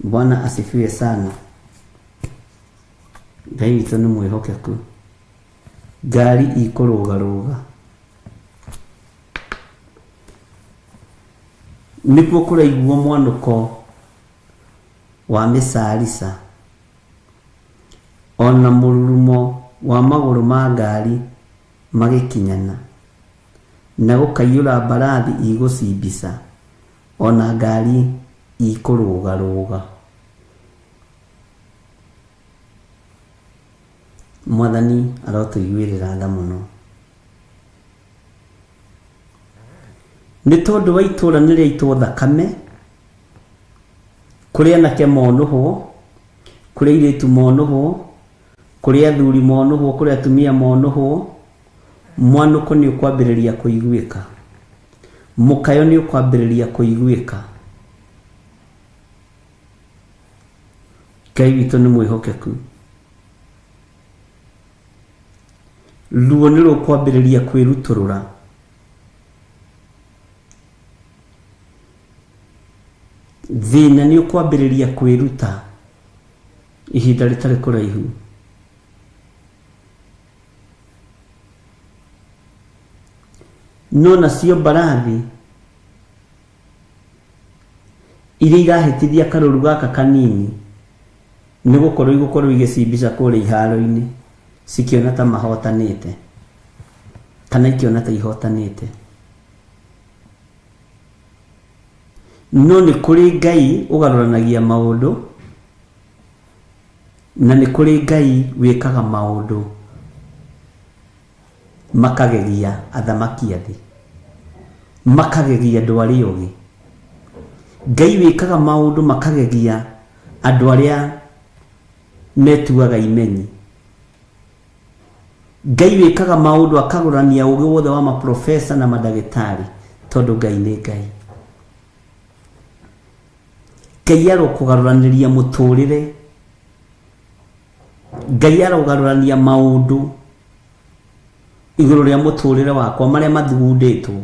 Bwana asifiwe sana. Ngai witũ nĩ mwĩhokeku. Ngari ikũrũgarũga. Nĩkuo kũraiguo mwanũko wa mĩcarica ona mũrurumo wa magũrũ ma ngari magĩkinyana, na gũkaiyũra mbarathi igũcimbica ona ngari ikũrũgarũga. Mwathani arotũiguĩrĩra tha mũno. Nĩ tondũ wa itũũra nĩ rĩaitwo thakame, kũrĩ anake monũhwo, kũrĩ airĩtu monũhwo, kũrĩ athuri monũhwo, kũrĩ atumia monũhwo, mwanũko nĩ ũkwambĩrĩria kũiguĩka, mũkayo nĩ ũkwambĩrĩria kũiguĩka. Ngai witũ nĩ mwĩhokeku. Ruo nĩ rũkwambĩrĩria kwĩrutũrũra. Thĩna nĩ ũkwambĩrĩria kwĩruta ihinda rĩtarĩ kũraihu. No nacio mbarathi iria irahĩtithia karũru gaka kanini nĩ gũkorwo igũkorwo igĩcimbica kũrĩa iharo-inĩ cikĩona ta mahotanĩte kana ikĩona ta ihotanĩte. No nĩ kũrĩ Ngai ũgarũranagia maũndũ na nĩ kũrĩ Ngai wĩkaga maũndũ makagegia athamaki a thĩ, makagegia andũ arĩa ogĩ. Ngai wĩkaga maũndũ makagegia andũ arĩa metuaga imenyi. Ngai wĩkaga maũndũ akagũrania ũgĩ wothe wa maprofesa na mandagĩtarĩ, tondũ Ngai nĩ Ngai. Ngai arokũgarũranĩria mũtũrĩre, Ngai arogarũrania maũndũ igũrũ rĩa mũtũrĩre wakwa marĩa mathugundĩtwo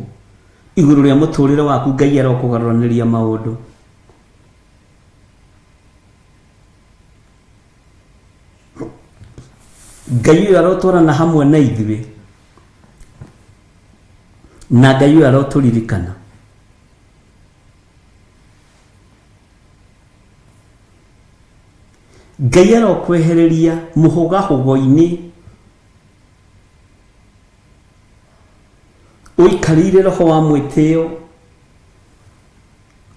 igũrũ rĩa mũtũrĩre waku. Ngai arokũgarũranĩria maũndũ. Ngai ũyũ arotwarana hamwe na ithuĩ, na Ngai ũyũ arotũririkana. Ngai arokwehereria mũhũgahũgo-inĩ ũikarĩire roho wa mwĩtĩo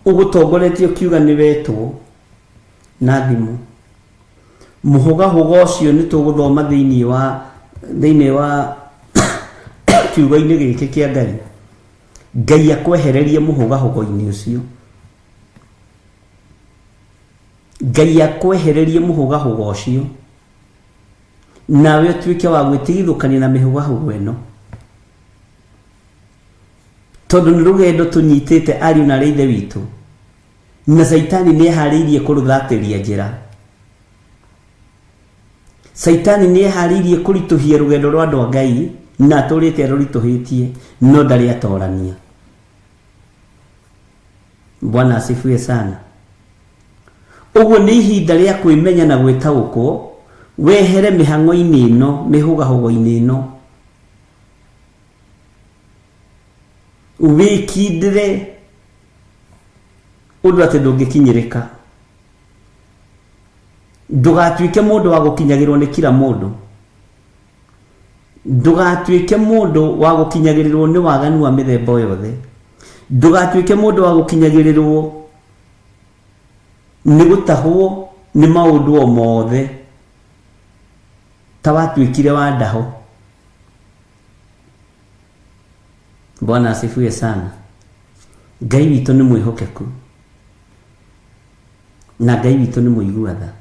ũgũtongoretie ũkiuga nĩ wetwo na thimũ. Mũhũgahũgo ũcio nĩ tũgũthoma thĩinĩ wa thĩinĩ wa kiugo-inĩ gĩkĩ kĩa Ngai. Ngai akwehererie mũhũgahũgo-inĩ ũcio. Ngai akwehererie mũhũgahũgo ũcio, nawe ũtuĩke wa gwĩtigithũkania na mĩhũgahũgo ĩno, tondũ nĩ rũgendo tũnyitĩte ariũ na arĩ ithe witũ, na Caitani nĩ eharĩirie kũrũthatĩria njĩra. Caitani nĩ eharĩirie kũritũhia rũgendo rwa andũ a Ngai, na atũrĩte arũritũhĩtie, no ndarĩ atorania. Bwana asifiwe sana. Ũguo nĩ ihinda rĩa kwĩmenya na gwĩtaũkwo, wehere mĩhang'o-inĩ ĩno, mĩhũgahũgo-inĩ ĩno, wĩkindĩre ũndũ atĩ ndũngĩkinyĩrĩka. Ndũgatuĩke mũndũ wa gũkinyagĩrwo nĩ kila mũndũ. Ndũgatuĩke mũndũ wa gũkinyagĩrĩrwo nĩ waganu wa mĩthemba yothe. Ndũgatuĩke mũndũ wa gũkinyagĩrĩrwo nĩ gũtahwo nĩ maũndũ o mothe ta watuĩkire wa ndaho. Bwana asifiwe sana. Ngai witũ nĩ mwĩhokeku na Ngai witũ nĩ mũigua tha.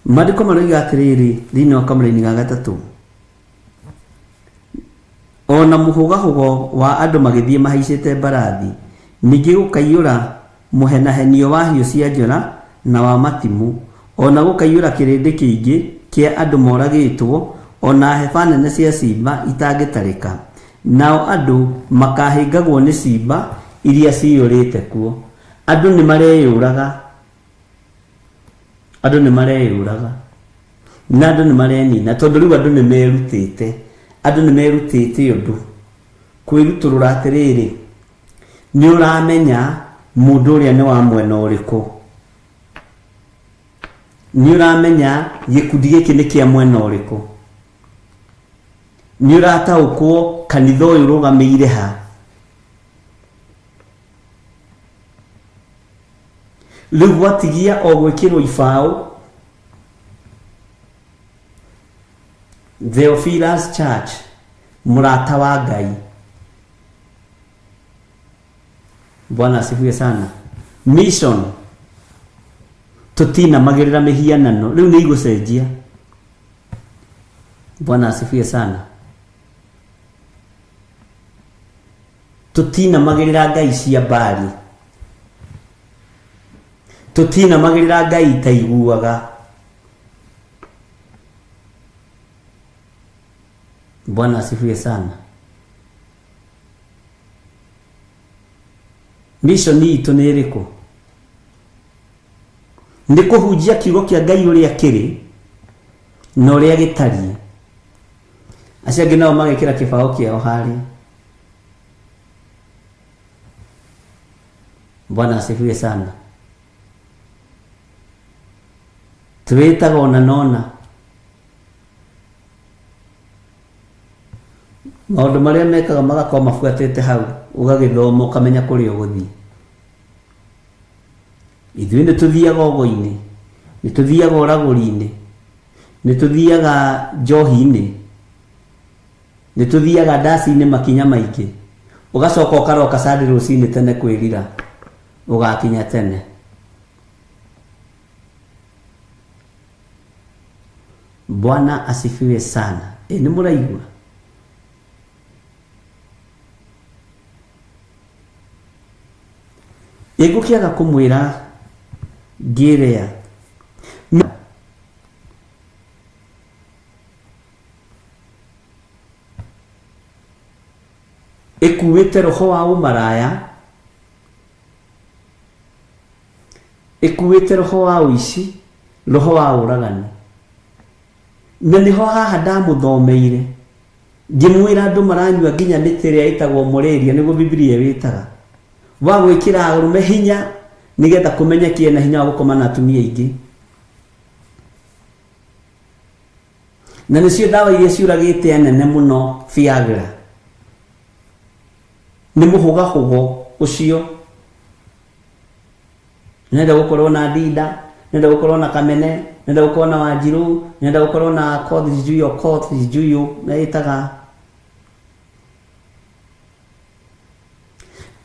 Maandĩko maroiga atĩrĩrĩ thĩinĩ wa kamũraini ga gatatũ, o O na mũhũgahũgo wa andũ magĩthiĩ mahaicĩte mbarathi, ningĩ gũkaiyũra mũhenahenio wa hiũ cia njora na wa matimũ, o na gũkaiyũra kĩrĩndĩ kĩingĩ kĩa andũ moragĩtwo, o na hĩba nene cia ciimba itangĩtarĩka, nao andũ makahĩngagwo nĩ ciimba iria ciyũrĩte kuo. Andũ nĩ mareyũraga, andũ nĩ mareyũraga na andũ nĩ marenina, tondũ rĩu andũ nĩ merutĩte, andũ nĩ merutĩte ũndũ kwĩrutũrũra atĩrĩrĩ, nĩ ũramenya mũndũ ũrĩa nĩ wa mwena ũrĩkũ, nĩ ũramenya gĩkundi gĩkĩ nĩ kĩa mwena ũrĩkũ, nĩ ũrataũkwo kanitha ũyũ ũrũgamĩire ha. Rĩu gwatigia o gwĩkĩrwo ibaũ Theophilus Church, mũrata wa Ngai. Bwana asifiwe sana. Mission tutinamagĩrĩra mĩhianano, rĩu nĩ igũcenjia. Bwana asifiwe sana. Tutinamagĩrĩra ngai cia mbari, tutinamagĩrĩra ngai itaiguaga. Bwana asifiwe sana. Mission itũ nĩ ĩrĩkũ? Nĩ kũhunjia kiugo kĩa Ngai ũrĩa kĩrĩ na ũrĩa gĩtariĩ. Acio angĩ nao magekĩra kĩbaũ kĩao harĩa. Bwana asifiwe sana. Twĩtaga ona nona maũndũ marĩa mekaga magakorwo mabuatĩte hau, ũgagĩthoma ũkamenya kũrĩa ũgũthiĩ. Ithuĩ nĩ tũthiaga ũgo-inĩ, nĩ tũthiaga ũragũri-inĩ, nĩ tũthiaga njohi-inĩ, nĩ tũthiaga ndaci-inĩ makinya maingĩ, ũgacoka ũkaroka Sunday rũcinĩ tene kwĩrira, ũgakinya tene. Bwana asifiwe sana. Ĩ nĩ mũraigua? Ĩ ngũkĩaga kũmwĩra ngĩrĩa ĩkuĩte roho wa ũmaraya, ĩkuĩte roho wa ũici, roho wa ũragani. Na nĩho haha ndamũthomeire ngĩmwĩra andũ maranyua nginya mĩtĩ ĩrĩa ĩtagwo mũrĩria, nĩguo Bibilia ĩwĩtaga, wa gwĩkĩra arũme hinya nĩgetha kũmenyekie na hinya wa gũkoma na atumia aingĩ. Na nĩcio ndawa iria ciũragĩte anene mũno Viagra. Nĩ mũhũgahũgo ũcio. Nenda gũkorwo na Ndinda, nenda gũkorwo na Kamene, nenda gũkorwo na Wanjirũ, nenda gũkorwo na Koth sijui Okoth sijui ũ, na ĩtaga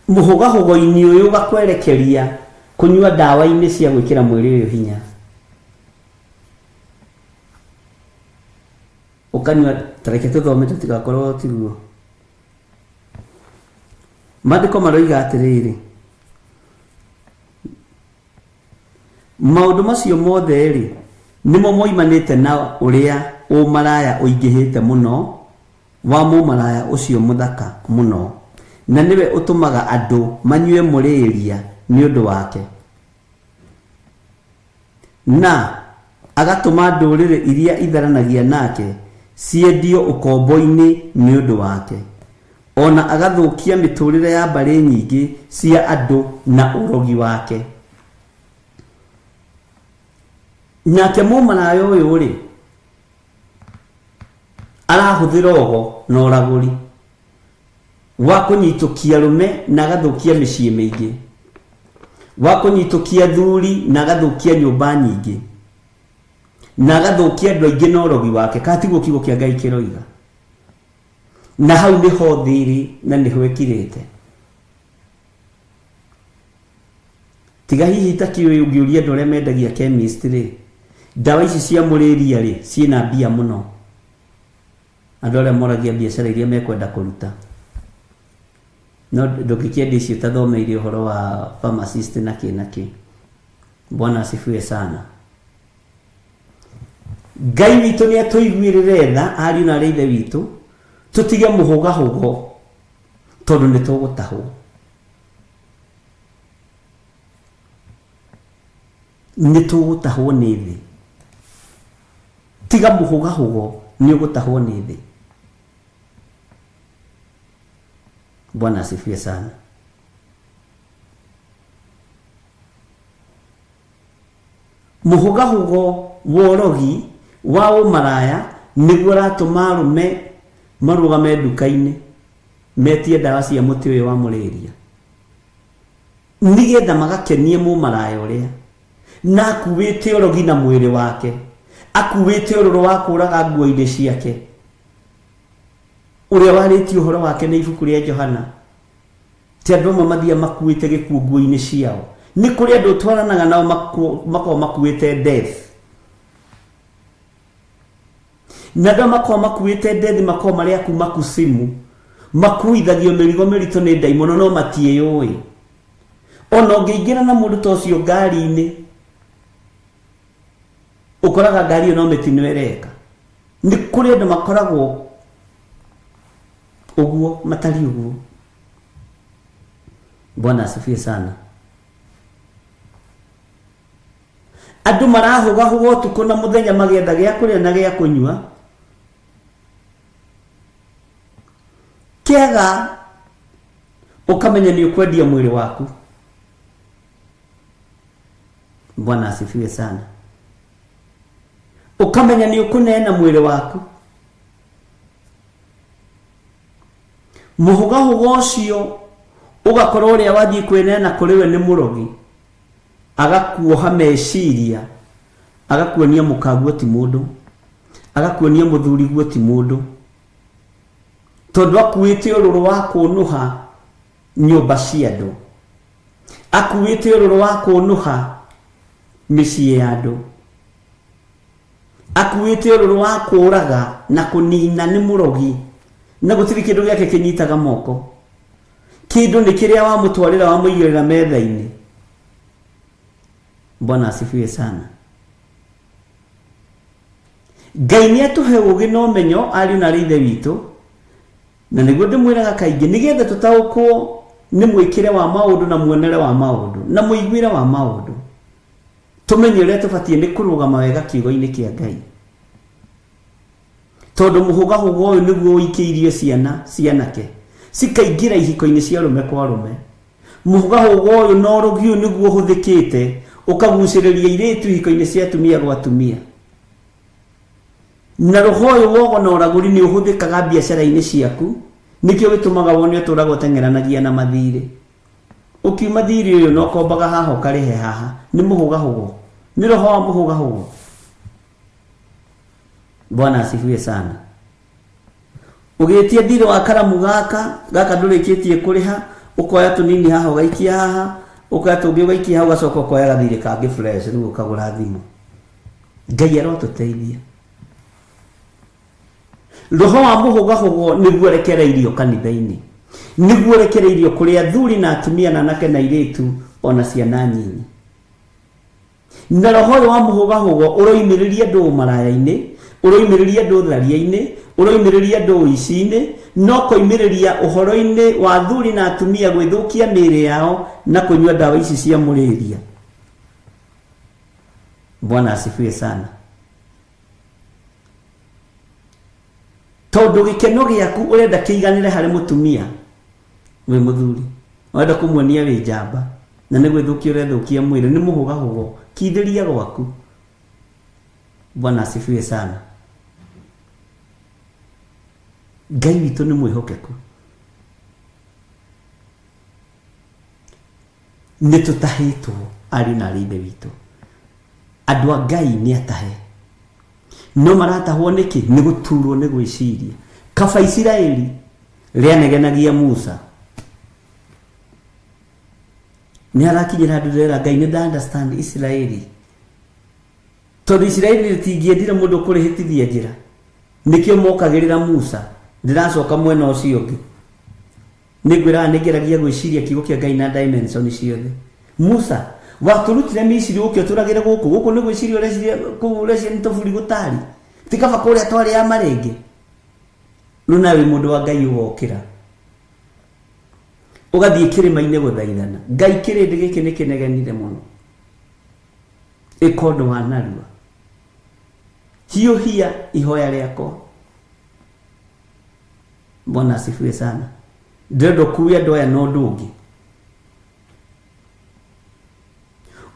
mũhũgahũgo-inĩ ũyũ ũgakwerekeria kũnyua ndawa-inĩ cia gwĩkĩra mwĩrĩ ũyũ hinya. Ũkanyua, tareke tũthome tũtigakorwo tiguo. Maandĩko maroiga atĩrĩrĩ, maũndũ macio mothe-rĩ, nĩmo moimanĩte na ũrĩa ũmaraya ũingĩhĩte mũno wa mũmaraya ũcio mũthaka mũno, na nĩwe ũtũmaga andũ manyue mũrĩĩria nĩ ũndũ wake, na agatũma ndũrĩrĩ iria itharanagia nake ciendio ũkombo-inĩ nĩ ũndũ wake, o na agathũkia mĩtũũrĩre ya mbarĩ nyingĩ cia andũ na ũrogi wake. Nake mũmaraya ũyũ rĩ, arahũthĩra ũgo na ũragũri wa kũnyitũkia arũme na agathũkia mĩciĩ mĩingĩ, wa kũnyitũkia athuri na agathũkia nyũmba nyingĩ, na agathũkia andũ aingĩ na ũrogi wake. Kana tiguo kiugo kĩa Ngai kĩroiga? Na hau nĩho thĩ ĩrĩ na nĩho ĩkirĩte. Tiga hihi ta kĩũĩ ũngĩũria andũ arĩa mendagia chemist rĩ, ndawa ici cia mũrĩria rĩ, ciĩna mbia mũno. Andũ arĩa moragia biacara iria mekwenda kũruta. No ndũngĩkĩendia icio ũtathomeire ũhoro wa pharmacist na kĩ na kĩ. Bwana asifiwe sana. Ngai witũ nĩ atũiguĩrĩre tha ariũ na arĩ ithe witũ, tũtige mũhũgahũgo tondũ nĩ tũgũtahwo. Nĩ tũgũtahwo nĩ thĩ. Tiga mũhũgahũgo nĩ ũgũtahwo nĩ thĩ. Bwana asifiwe sana. Mũhũgahũgo wa ũrogi wa ũmaraya nĩguo ũratũma arũme marũgame nduka-inĩ metie ndawa cia mũtĩ ũyũ wa mũrĩria nĩgetha magakenie mũmaraya ũrĩa na akuĩte ũrogi na mwĩrĩ wake, akuĩte ũrũrũ wa kũraga nguo-inĩ ciake, ũrĩa warĩtie ũhoro wake nĩ ibuku rĩa Johana. Ti andũ amwe mathiaga makuĩte gĩkuũ nguo-inĩ ciao. Nĩ kũrĩ andũ ũtwaranaga nao makoragwo makuĩte death. Na andũ aya makoragwo makuĩte death makoragwo marĩ a kuma kusimu, makuithagio mĩrigo mĩritũ nĩ ndaimono no matiĩyũĩ. Ona ũngĩingĩra na mũndũ ta ũcio ngari-inĩ, ũkoraga ngari ĩyo no mĩtino ĩreka. Nĩ kũrĩ andũ makoragwo ũguo, matariĩ ũguo. Bwana asifiwe sana. Andũ marahũgahũga ũtukũ na mũthenya magĩetha gĩa kũrĩa na gĩa kũnyua. Kĩaga ũkamenya nĩ ũkwendia mwĩrĩ waku. Bwana asifiwe sana. Ũkamenya nĩ ũkũneana mwĩrĩ waku. Mũhũgahũga ũcio ũgakorwo ũrĩa wathiĩ kwĩneana kũrĩ we nĩ mũrogi, agakuoha meciria, agakuonia mũkaguo ti mũndũ, agakuonia mũthuriguo ti mũndũ, tondũ akuĩte ũrũrũ wa kũnũha nyũmba cia andũ, akuĩte ũrũrũ wa kũnũha mĩciĩ ya andũ, akuĩte ũrũrũ wa kũraga na kũnina nĩ mũrogi, na gũtirĩ kĩndũ gĩake kĩnyitaga moko. Kĩndũ nĩ kĩrĩa wamũtwarĩra wamũigĩrĩra metha-inĩ. Bwana asifiwe sana. Ngai nĩ atũhe ũũgĩ na ũmenyo ariũ na arĩ ithe witũ, na nĩguo ndĩmwĩraga kaingĩ nĩgetha tũtaũkwo nĩ mwĩkĩre wa maũndũ na muonere wa maũndũ na mũiguĩre wa maũndũ, tũmenye ũrĩa tũbatiĩ nĩ kũrũgama wega kiugo-inĩ kĩa Ngai, tondũ mũhũgahũga ũyũ nĩguo ũikĩirie ciana cianake cikaingĩra ihiko-inĩ cia arũme kwa arũme. Mũhũgahũga ũyũ na ũrogi ũyũ nĩguo ũhũthĩkĩte ũkagucĩrĩria airĩtu ihiko-inĩ cia atumia gwa atumia. Na roho ũyũ wogo na ũragũri nĩ ũhũthĩkaga biacara-inĩ ciaku, nĩkĩo gĩtũmaga wone ũtũraga ũteng'eranagia na mathirĩ. Ũkiuma thirĩ ũyũ na ũkombaga haha ũkarĩhe haha, nĩ mũhũgahũgo, nĩ roho wa mũhũgahũgo. Bwana asifiwe sana. Ũgĩtia thirĩ wa karamu gaka, gaka ndũrĩkĩtie kũrĩha, ũkoya tũnini haha ũgaikia haha, ũkoya tũngĩ ũgaikia haha, ũgacoka ũkoya gathirĩ kangĩ fresh rĩu ũkagũra thimũ. Ngai arotũteithia. Roho wa mũhũgahũgo nĩguo ũrekereirio kanitha-inĩ, nĩguo ũrekereirio kũrĩ athuri na atumia na anake na airĩtu ona ciana nyinyi. Na roho ũyũ wa mũhũgahũgo ũroimĩrĩria andũ ũmaraya-inĩ, ũroimĩrĩria andũ ũtharia-inĩ, ũroimĩrĩria andũ ũici-inĩ, na ũkoimĩrĩria ũhoro-inĩ wa athuri na atumia gwĩthũkia mĩĩrĩ yao na kũnyua ndawa ici cia mũrĩria. Bwana asifiwe sana. Tondũ gĩkeno gĩaku ũrenda kĩiganĩre harĩ mũtumia wĩ mũthuri, ũrenda kũmuonia wĩ njamba, na nĩ gwĩthũkia ũrethũkia mwĩrĩ, nĩ mũhũgahũgo, kindĩria gwaku. Bwana asifiwe sana. Ngai witũ nĩ mwĩhokeku. Nĩ tũtahĩtwo ariũ na arĩ ithe witũ. Andũ a Ngai nĩ atahe. No maratahwo nĩkĩ? Nĩ gũturwo nĩ gwĩciria. Kaba Isiraeli rĩanegenagia Musa. Nĩ harakinyĩra handũ ndĩrera Ngai nĩ nda understand Isiraeli. Tondũ Isiraeli rĩtingĩendire mũndũ kũrĩhĩtithia njĩra. Nĩkĩo mokagĩrĩra Musa. Ndĩracoka mwena ũcio ũngĩ. Nĩngwĩraga nĩngeragia gwĩciria kiugo kĩa Ngai na dimension ciothe. Musa, watũrutire Misiri ũke ũtũragĩre gũkũ. Gũkũ nĩ gwĩciria ũreciria kũu ũreciria nĩ tũburi gũtari. Ti kaba kũrĩa twarĩ a marenge. Rĩu nawe wĩ mũndũ wa Ngai ũgokĩra. Ũgathiĩ kĩrĩma-inĩ gũthaithana. Ngai kĩrĩndĩ gĩkĩ nĩ kĩnegenire mũno. Ĩka ũndũ wa narua. Hiũhia ihoya rĩakwa. Bwana asifiwe sana. Ndĩrenda ũkue andũ aya na ũndũ ũngĩ.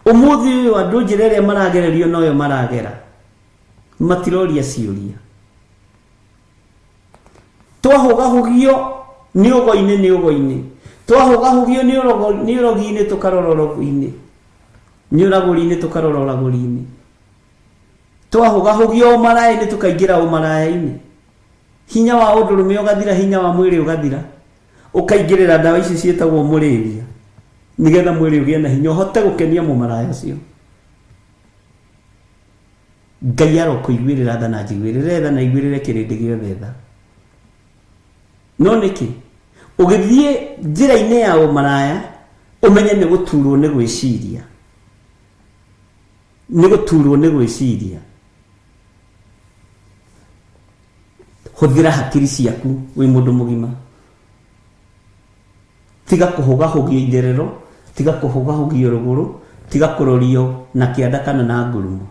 Ũmũthĩ ũyũ andũ njĩra ĩrĩa maragererio noyo maragera. Matiroria ciũria. Twahũgahũgio nĩ ũgo-inĩ nĩ ũgo-inĩ. Twahũgahũgio nĩ ũrogi-inĩ tũkarora ũrogi-inĩ. Nĩ ũragũri-inĩ tũkarora ũragũri-inĩ. Twahũgahũgio ũmaraya-inĩ tũkaingĩra ũmaraya-inĩ. Hinya wa ũndũrũme ũgathira, hinya wa mwĩrĩ ũgathira. Ũkaingĩrĩra ndawa ici ciĩtagwo mũrĩria. Nĩgetha mwĩrĩ ũgĩe na hinya ũhote gũkenia mũmaraya ũcio. Ngai arokũiguĩrĩra tha na njiguĩrĩre tha na aiguĩrĩre kĩrĩndĩ gĩothe tha. No nĩkĩ? Ũgĩthiĩ njĩra-inĩ ya ũmaraya, ũmenye nĩ gũturwo nĩ gwĩciria. Nĩ gũturwo nĩ gwĩciria. Hũthĩra hakiri ciaku wĩ mũndũ mũgima. Tiga kũhũgahũgio itherero, tiga kũhũgahũgio rũgũrũ, tiga kũrorio na kĩanda kana na ngurumo.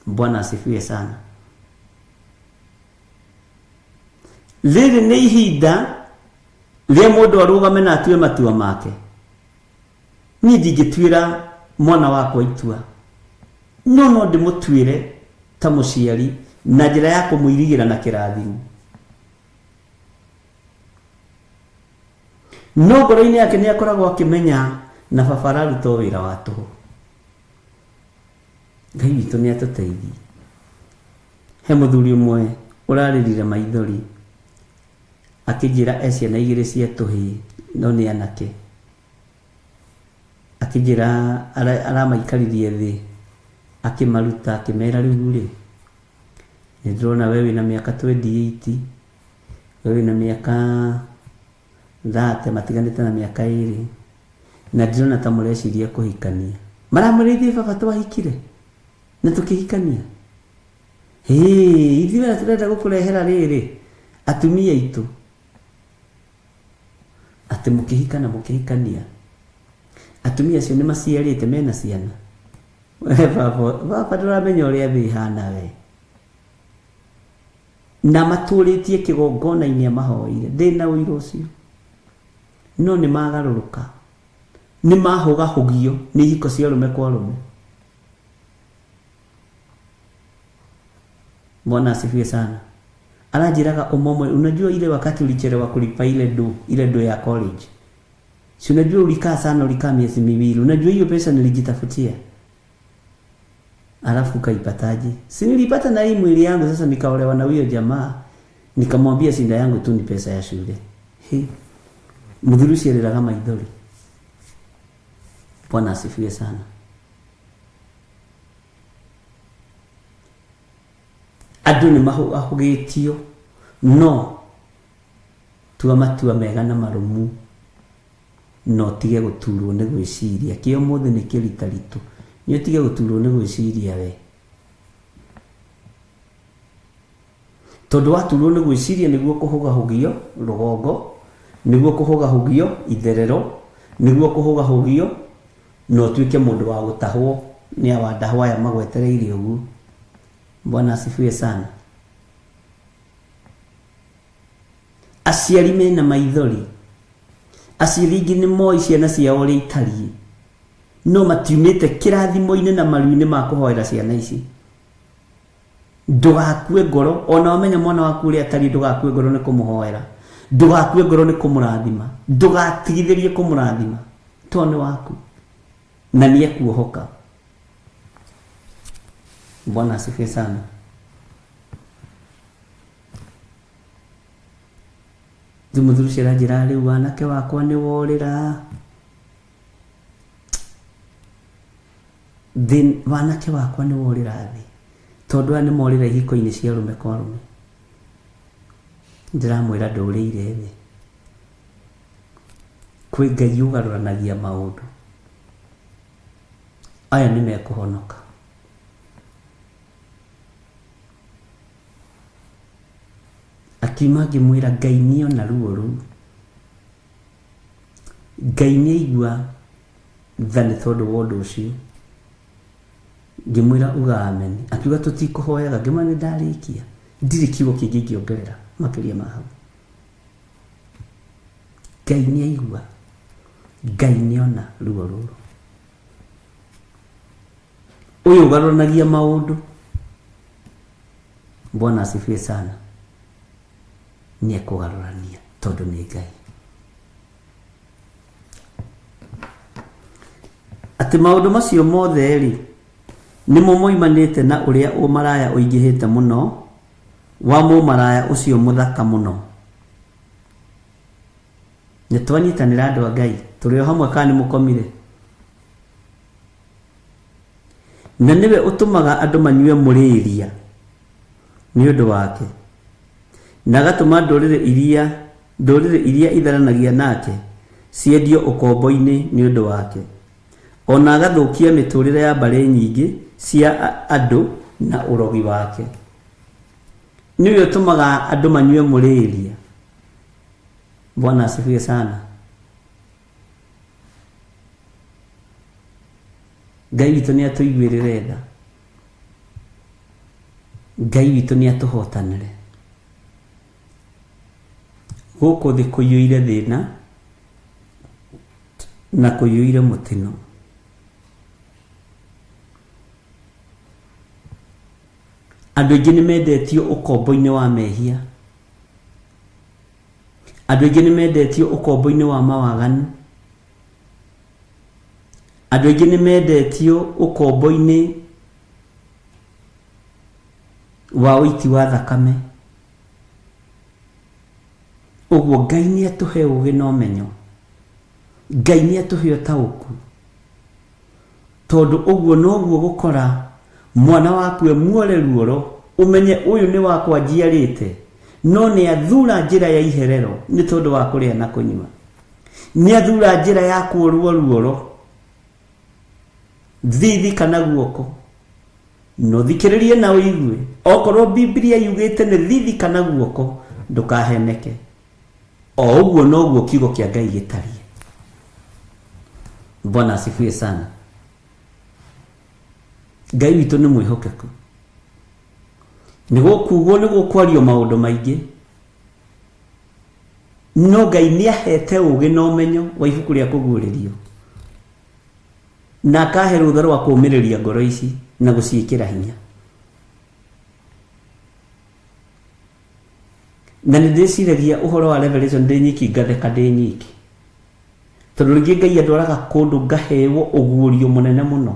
Bwana asifiwe sana. Rĩrĩ nĩ ihinda rĩa mũndũ arũgame na atue matua make. Niĩ ndingĩtuĩra mwana wakwa itua, no no ndĩmũtuĩre ta mũciari na njĩra ya kũmũirigĩra na kĩrathimo. No ngoro-inĩ yake nĩ akoragwo akĩmenya na baba araruta o wĩra wa tũhũ. Ngai witũ nĩ atũteithie. He mũthuri ũmwe ũrarĩrire maithori akĩnjĩra e ciana igĩrĩ cia tũhĩĩ no nĩ anake. Akĩnjĩra aramaikaririe thĩ akĩmaruta akĩmera rĩu rĩ, nĩ ndĩrona we wĩna mĩaka 28, we wĩna mĩaka 30, matiganĩte na mĩaka ĩrĩ, na ndirona ta mũreciria kũhikania. Maramwĩra ithuĩ baba twahikire na tũkĩhikania. Hĩĩ, ithuĩ na tũrenda gũkũrehera rĩrĩ atumia aitũ. Atĩ mũkĩhika na mũkĩhikania. Atumia acio nĩ maciarĩte mena ciana. We baba, baba ndũramenya ũrĩa thĩ ĩhana we. Na matũrĩtie kĩgongona-inĩ amahoeire. Ndĩna ũira ũcio. No nĩ magarũrũka. Nĩ mahũgahũgio nĩ ihiko cia arũme kwa arũme. Bwana asifiwe sana. Aranjĩraga ũmwe, unajua ile wakati ulichelewa kulipa ile do, ile do ya college. Si unajua ulikaa sana, ulikaa miezi miwili. Unajua hiyo pesa nilijitafutia. Alafu ukaipataje? Si nilipata na hii mwili yangu, sasa nikaolewa na huyo jamaa. Nikamwambia shinda yangu tu ni pesa ya shule. He. Mũthuri ũcio arĩraga maithori. Bwana asifiwe sana. Andũ nĩ mahũgĩtio, no tua matua mega na marũmu, na ũtige gũturwo nĩ gwĩciria. Kĩa ũmũthĩ nĩ kĩritaritũ. Nĩ ũtige gũturwo nĩ gwĩciria we. Tondũ waturwo nĩ gwĩciria nĩguo kũhũgahũgio rũgongo, nĩguo kũhũgahũgio itherero, nĩguo kũhũgahũgio na ũtuĩke mũndũ wa gũtahwo nĩ awandahwo aya magwetereire ũguo. Bwana asifiwe sana. Aciari mena maithori. Aciari aingĩ nĩ moĩ ciana ciao ũrĩa itariĩ, no matiumĩte kĩrathimo-inĩ na maru-inĩ ma kũhoera ciana ici. Ndũgakue ngoro, ona wamenya mwana waku ũrĩa atariĩ, ndũgakue ngoro nĩ kũmũhoera, ndũgakue ngoro nĩ kũmũrathima, ndũgatigithĩrie kũmũrathima, tondũ nĩ waku na nĩ ekuohoka. Bwana asifiwe sana. Rĩu mũthuri ũcio aranjĩra rĩu wanake wakwa nĩ worĩra. Thĩ wanake wakwa nĩ worĩra thĩ. Tondũ aya nĩ morĩra ihiko-inĩ cia arũme kwa arũme. Ndĩramwĩra ndũrĩire thĩ. Kwĩ Ngai ũgarũranagia maũndũ. Aya nĩ mekũhonoka. Akiuma ngĩmwĩra Ngai nĩona ruo rũu. Ngai nĩaigua tha nĩ tondũ wa ũndũ ũcio. Ngĩmwĩra uga amen. Akiuga tũtikũhoyaga. Ngĩmwĩra nĩ ndarĩkia. Ndirĩ kiugo kĩngĩ ingĩongerera makĩria ma hau. Ngai nĩaigua. Ngai nĩona ruo rũrũ. Ũyũ ũgarũranagia maũndũ. Bwana asifiwe sana. Nĩekũgarũrania tondũ nĩ Ngai. Atĩ maũndũ macio mothe-rĩ, nĩmo moimanĩte na ũrĩa ũmaraya ũingĩhĩte mũno wa mũmaraya ũcio mũthaka mũno. Nĩ twanyitanĩra andũ a Ngai, tũrĩ o hamwe kana nĩ mũkomire? Na nĩwe ũtũmaga andũ manyue mũrĩĩria nĩ ũndũ wake, na agatũma ndũrĩrĩ iria ndũrĩrĩ iria itharanagia nake ciendio ũkombo-inĩ nĩ ũndũ wake, o na agathũkia mĩtũũrĩre ya mbarĩ nyingĩ cia andũ na ũrogi wake. Nĩwe ũtũmaga andũ manyue mũrĩĩria. Bwana asifiwe sana. Ngai witũ nĩ atũiguĩrĩre tha. Ngai witũ nĩ atũhotanĩre. Gũkũ thĩ kũiyũire thĩna na kũiyũire mũtino. Andũ aingĩ nĩ mendetio ũkombo-inĩ wa mehia. Andũ aingĩ nĩ mendetio ũkombo-inĩ wa mawaganu. Andũ aingĩ nĩ mendetio ũkombo-inĩ wa ũiti wa thakame. Ũguo Ngai nĩ atũhe ũgĩ na ũmenyo. Ngai nĩ atũhe ũtaũku. Tondũ ũguo noguo gũkora mwana waku e muore ruoro ũmenye ũyũ nĩ wakwa njiarĩte no nĩ athura njĩra ya iherero nĩ tondũ wa kũrĩa na kũnyua. Nĩ athura njĩra ya kuorwo ruoro thithi kana guoko. No thikĩrĩrie na ũigue okorwo Biblia yugĩte nĩ thithi kana guoko ndũkaheneke. O ũguo noguo kiugo kĩa Ngai gĩtariĩ. Bwana asifiwe sana. Ngai witũ nĩ mwĩhokeku. Nĩ gũkugwo nĩ gũkwario maũndũ maingĩ no Ngai nĩ ahete ũgĩ na ũmenyo wa ibuku rĩa kũguũrĩrio na akahe rũtha rwa kũũmĩrĩria ngoro ici na gũciĩkĩra hinya. Na nĩ ndĩciragia ũhoro wa Revelation ndĩ nyiki ngatheka ndĩ nyiki. Tondũ rĩngĩ Ngai andwaraga kũndũ ngaheo ũguũrio mũnene mũno.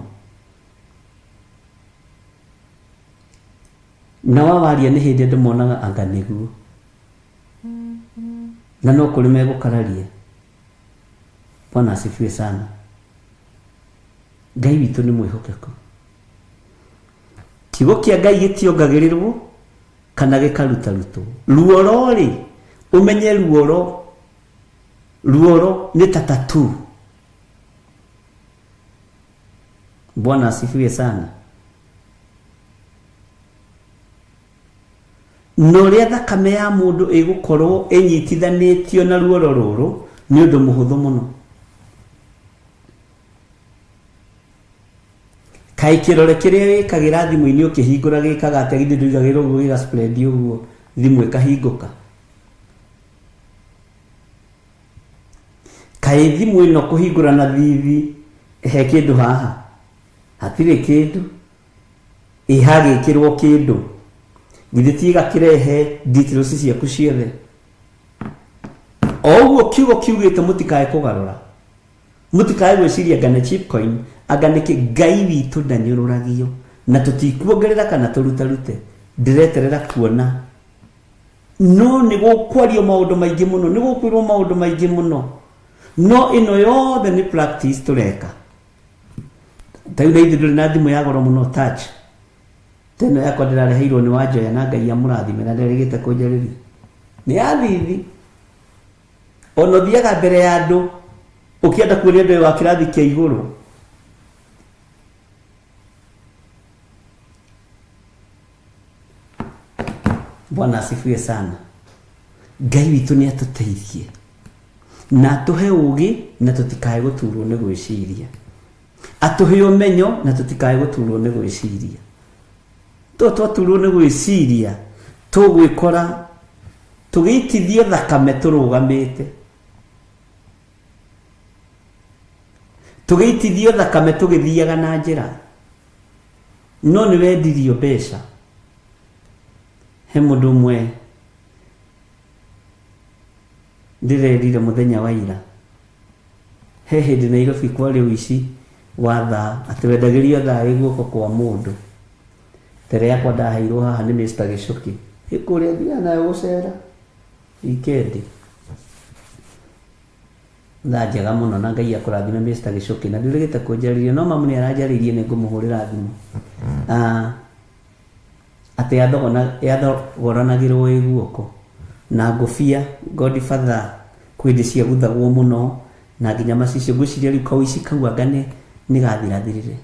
Na wawaria nĩ hĩndĩ andũ monaga anga nĩguo. Na no kũrĩ megũkararia. Bwana asifiwe sana. Ngai witũ nĩ mwĩhokeku. Kiugo kĩa Ngai gĩtiongagĩrĩrwo kana gĩkarutarutwo. Ruoro-rĩ, ũmenye ruoro, ruoro nĩ ta tattoo. Bwana asifiwe sana. Na ũrĩa thakame ya mũndũ ĩgũkorwo ĩnyitithanĩtio na ruoro rũrũ nĩ ũndũ mũhũthũ mũno. Kaĩ kĩrore kĩrĩa wĩkagĩra thimũ-inĩ ũkĩhingũra gĩkaga atĩa githĩ ndũigagĩra ũguo gĩga spread ũguo thimũ ĩkahingũka? Kaĩ thimũ ĩno kũhingũra na thithi he kĩndũ haha? Hatirĩ kĩndũ. Ĩ hagĩkĩrwo kĩndũ? Githĩ ti ĩgakĩrehe details ciaku ciothe? O ũguo kiugo kiugĩte mũtikae kũgarũra. Mũtikae gwĩciria anga nĩ cheap coin, anga nĩkĩ, Ngai witũ ndanyũrũragio, na tũtikuongerera kana tũrutarute. Ndĩreterera kuona. No nĩ gũkwario maũndũ maingĩ mũno, nĩ gũkwĩrwo maũndũ maingĩ mũno. No ĩno yothe nĩ practice tũreka. Ta rĩu thaa ici ndũrĩ na thimũ ya goro mũno touch. Ta ĩno yakwa ndĩrareheirwo nĩ Wanjoya na Ngai amũrathime na nderĩgĩte kũnjarĩria. Nĩ ya thithi. Ona ũthiaga mbere ya andũ ũkĩenda kuonia andũ wĩ wa kĩrathi kĩa igũrũ. Bwana asifiwe sana. Ngai witũ nĩ atũteithie na atũhe ũgĩ na tũtikae gũturwo nĩ gwĩciria. Atũhe ũmenyo na tũtikae gũturwo nĩ gwĩciria. To twaturwo nĩ gwĩciria tũgwĩkora tũgĩitithio thakame tũrũgamĩte. Tũgĩitithio thakame tũgĩthiaga na njĩra. No nĩ wendirio mbeca. He mũndũ ũmwe ndĩrerire mũthenya wa ira. He hĩndĩ Nairobi kwarĩ ũici wa thaa, atĩ wendagĩrio thaa ĩ guoko kwa mũndũ. Tere yakwa ndaheirwo haha nĩ Mr. Gĩcũkĩ. Ĩ kũrĩa thiaga nayo gũcera wikendi. Thaa njega mũno na Ngai akũrathime Mr. Gĩcũkĩ. Na ndũrĩgĩte kũnjarĩria no mamu nĩ aranjarĩirie nĩ ngũmũhũrĩra thimũ. Ah, atĩ yathogoranagĩrwo ĩ guoko. Na ngũbia Godfather kwĩ hĩndĩ ciaguthagwo mũno na nginya macicio. Ngwĩciria rĩu kaũici kau anga nĩ gathirathirire.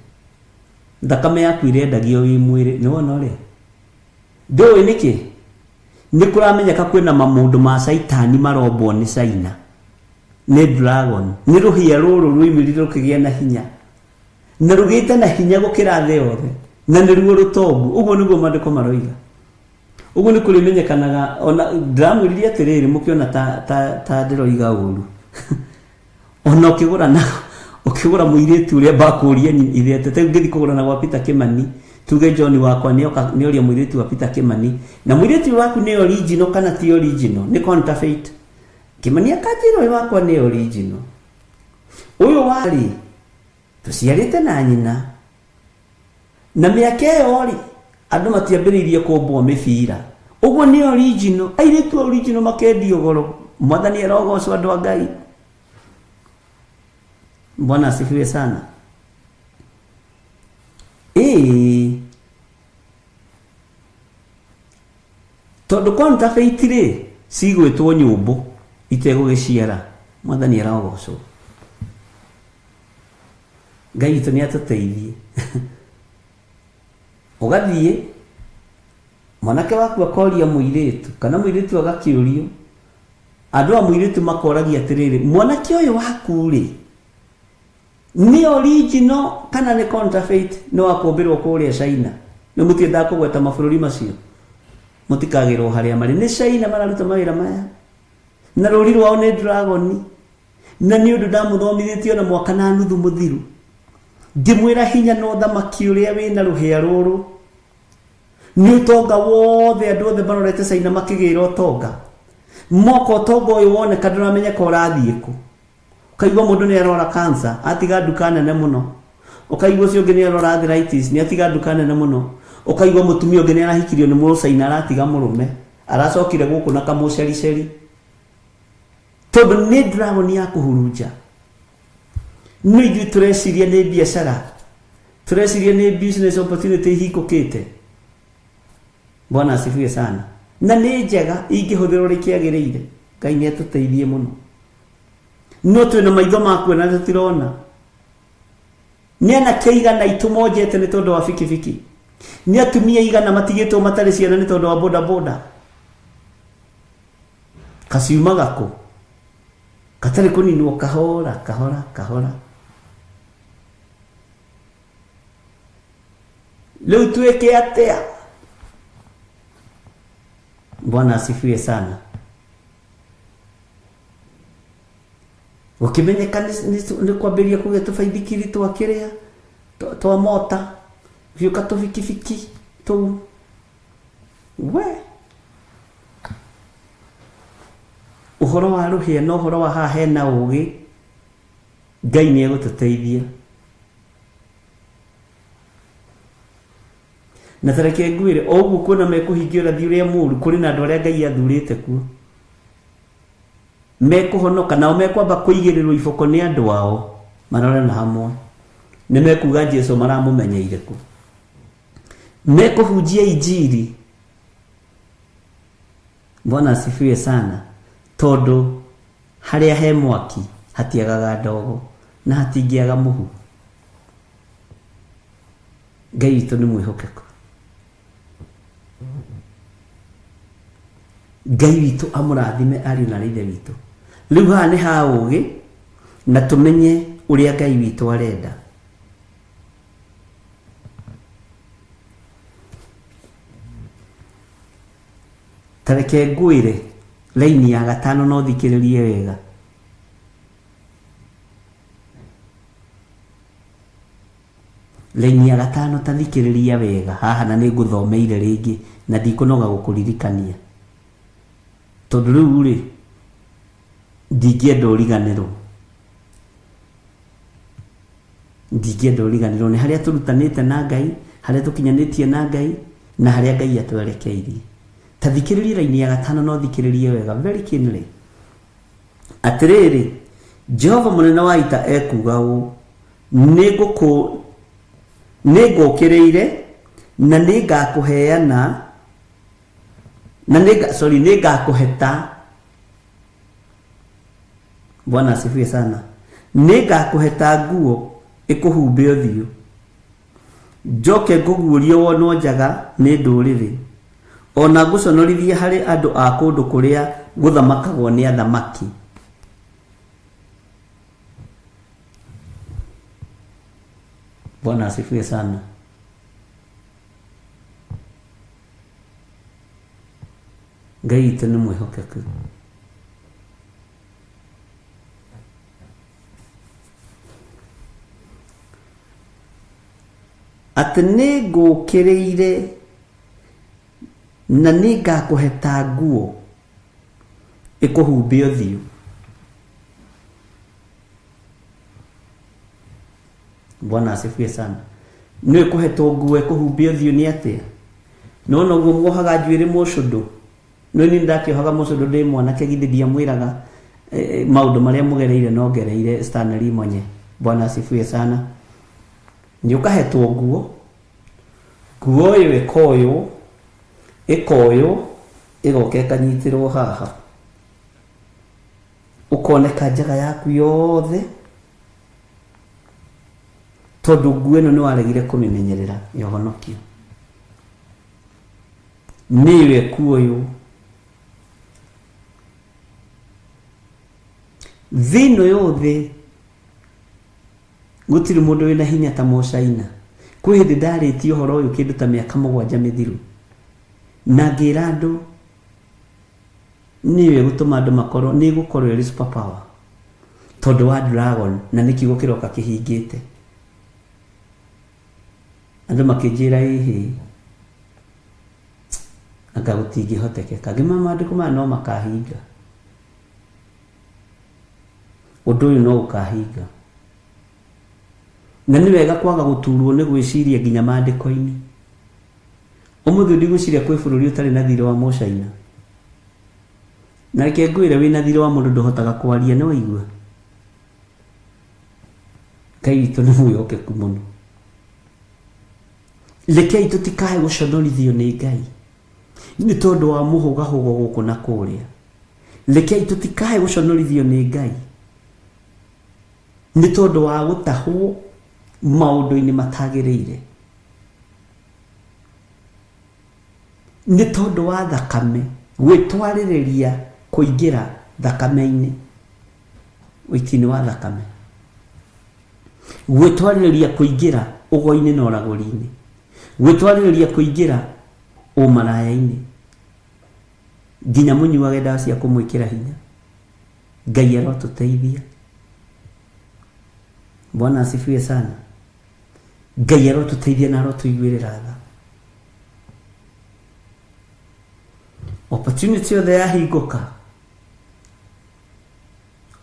Thakame yaku ĩrendagio wĩ mwĩrĩ. Nĩ wona ũrĩa? Ndũĩ nĩkĩ? Nĩ kũramenyeka kwĩna mamũndũ ma caitani marombwo nĩ China. Nĩ dragon. Nĩ rũhĩa rũrũ rwoimĩrire rũkĩgĩa na hinya. Na rũgĩte na hinya gũkĩra thĩ yothe. Na nĩruo rũtongu. Ũguo nĩguo maandĩko maroiga. Ũguo nĩ kũrĩmenyekanaga ona ndĩramwĩrire atĩrĩrĩ mũkĩona ta, ta, ta ndĩroiga ũru. Ona ũkĩgũra na ũkĩgũra mũirĩtu ũrĩa mbakũria ithe atĩ ta ngĩthiĩ kũgũra na gwa Peter Kimani tuge John wakwa nĩoka nĩoria mũirĩtu wa Peter Kimani na mũirĩtu ũyũ waku nĩ original kana ti original nĩ counterfeit. Kimani akanjĩra ũyũ wakwa nĩ original. Ũyũ warĩ tũciarĩte na nyina na mĩaka ĩyo rĩ andũ matiambĩrĩirie kũmbwo mĩbira ũguo nĩ original airĩtu original makendio goro mwathani arogocwo andũ a Ngai. Bwana asifiwe sana. Ĩĩ tondũ counterfeit rĩ cigwĩtwo nyũmbũ itegũgĩciara mwathani arogocwo. Ngai witũ nĩ atũteithie. Ũgathiĩ mwanake waku akoria mũirĩtu kana mũirĩtu agakĩũrio andũ a mũirĩtu makoragia atĩrĩrĩ mwanake ũyũ waku rĩ nĩ original kana nĩ counterfeit nĩ wakũmbĩrwo kũrĩa China nĩ mũtiendaga kũgweta mabũrũri macio mũtikagĩrwo harĩa marĩ nĩ China mararuta mawĩra maya na rũri rwao nĩ dragoni na nĩ ũndũ ndamũthomithĩtie ona mwaka na nuthu mũthiru ngĩmwĩra hinya na ũthamaki ũrĩa wĩna rũhĩa rũrũ nĩ ũtonga wothe andũ othe marorete China makĩgĩra ũtonga moka ũtonga ũyũ woneka ndũramenyeka ũrathiĩ kũ ũkaigua mũndũ nĩ arora cancer atiga nduka nene mũno ũkaigua ũcio ũngĩ nĩ arora arthritis nĩ atiga nduka nene mũno ũkaigua mũtumia ũngĩ nĩ arahikirio nĩ mũcaina aratiga mũrũme aracokire gũkũ na kamũcericeri tondũ nĩ dragon ya kũhurunja no ithuĩ tũreciria nĩ biacara tũreciria nĩ business opportunity ihingũkĩte. Bwana asifiwe sana. Na nĩ njega ingĩhũthĩrwo ũrĩa kĩagĩrĩire. Ngai nĩ atũteithie mũno. No twĩna maitho ma kuona na tũtirona. Nĩ anake aigana aitũ monjete nĩ tondũ wa bikibiki. Nĩ atumia aigana matigĩtwo matarĩ ciana nĩ tondũ wa boda boda. Kaciumaga kũ? Gatarĩ kũninwo kahora kahora kahora. Rĩu twĩke atĩa? Bwana asifiwe sana. Gũkĩmenyeka nĩ kwambĩrĩria kũgĩa tũbaithikiri twa kĩrĩa twa mota gĩũka tũbikibiki tũu we ũhoro wa rũhĩa na ũhoro wa haha hena ũgĩ Ngai nĩ egũtũteithia. Na ta reke ngwĩre, o ũguo kuona mekũhingia ũrathi ũrĩa mũũru, kũrĩ na andũ arĩa Ngai athurĩte kuo. Mekũhonoka, nao mekwamba kũigĩrĩrwo iboko nĩ andũ ao, marore na hamwe. Nĩ mekuga Jesu maramũmenyeire kũ. Mekũhunjia injiri. Bwana asifiwe sana. Tondũ harĩa he mwaki hatiagaga ndogo na hatingĩaga mũhu. Ngai witũ nĩ mwĩhokeku. Ngai witũ amũrathime ariũ na ithe witũ. Rĩu haha nĩ ha ũgĩ na tũmenye ũrĩa Ngai witũ arenda. Ta reke ngwĩre raini ya gatano no thikĩrĩrie wega. Raini ya gatano ta thikĩrĩria wega haha na nĩ ngũthomeire rĩngĩ na ndikũnoga gũkũririkania. Tondũ rĩu rĩ ndingĩenda ũriganĩrwo. Ndingĩenda ũriganĩrwo nĩ harĩa tũrutanĩte na Ngai, harĩa tũkinyanĩtie na Ngai na harĩa Ngai atwerekeirie. Ta thikĩrĩria raini ya gatano no thikĩrĩrie wega very keenly. Atĩrĩrĩ, Jehova mũnene wa ita ekuuga ũũ, nĩngũkĩrĩire na nĩngakũheana na nĩnga sorry nĩngakũheta. Bwana asifiwe sana. Nĩngakũheta nguo ĩkũhumbe ũthiũ, njoke ngũguũrie wonwo njaga nĩ ndũrĩrĩ, ona ngũconorithie harĩ andũ a kũndũ kũrĩa gũthamakagwo nĩ athamaki. Bwana asifiwe sana. Ngai witũ nĩ mwĩhokeku. Atĩ nĩngũkĩrĩire na nĩngakũheta nguo ĩkũhumbe ũthiũ. Bwana asifiwe sana. Nĩ kũhetwo nguo ĩkũhumbe ũthiũ nĩ atĩa? Nona ũguo muohaga njuĩrĩ mũcũndũ. No niĩ ndakĩohaga mũcũndũ ndĩ mwanake githĩ ndiamwĩraga maũndũ marĩa mũgereire no ngereire Stanley Monye. Bwana asifiwe sana. Nĩ ũkahetwo nguo, nguo ĩyo ĩkoywo, ĩkoywo, ĩgoka ĩkanyitĩrwo haha. Ũkoneka njaga yaku yothe tondũ nguo ĩno nĩ waregire kũmĩmenyerera ya ũhonokio. Nĩyo ĩkuoywo. Thĩ ĩno yothe gũtirĩ mũndũ wĩna hinya ta Mũcaina. Kwĩ hĩndĩ ndarĩtie ũhoro ũyũ kĩndũ ta mĩaka 7 mĩthiru na ngĩra andũ nĩyo ĩgũtũma andũ makorwo nĩ ĩgũkorwo ĩrĩ super power tondũ wa dragon na nĩ kiugo kĩroka kĩhingĩte. Andũ makĩnjĩra ĩhĩ anga gũtingĩhotekeka. Ngĩmera maandĩko maya no makahinga. Ũndũ ũyũ no ũkahinga. Na nĩ wega kwaga gũturwo nĩ gwĩciria nginya maandĩko-inĩ. Ũmũthĩ ndigwĩciria kwĩ bũrũri ũtarĩ na thirĩ wa Mũcaina. Na reke ngwĩre wĩna thirĩ wa mũndũ ndũhotaga kwaria nĩ waigua. Ngai witũ nĩ mwĩhokeku mũno. Rekei tũtikae gũconorithio nĩ Ngai nĩ tondũ wa mũhũgahũgo gũkũ na kũrĩa. Rekei tũtikae gũconorithio nĩ Ngai nĩ tondũ wa gũtahwo maũndũ-inĩ matagĩrĩire, nĩ tondũ wa thakame gwĩtwarĩrĩria kũingĩra thakame-inĩ, ũiti-inĩ wa thakame, gwĩtwarĩrĩria kũingĩra ũgo-inĩ na ũragũri-inĩ, gwĩtwarĩrĩria kũingĩra ũmaraya-inĩ, nginya mũnyuage ndawa cia kũmwĩkĩra hinya. Ngai arotũteithia. Bwana asifiwe sana. Ngai arotũteithia na arotũiguĩrĩra tha. Opportunity yothe yahingũka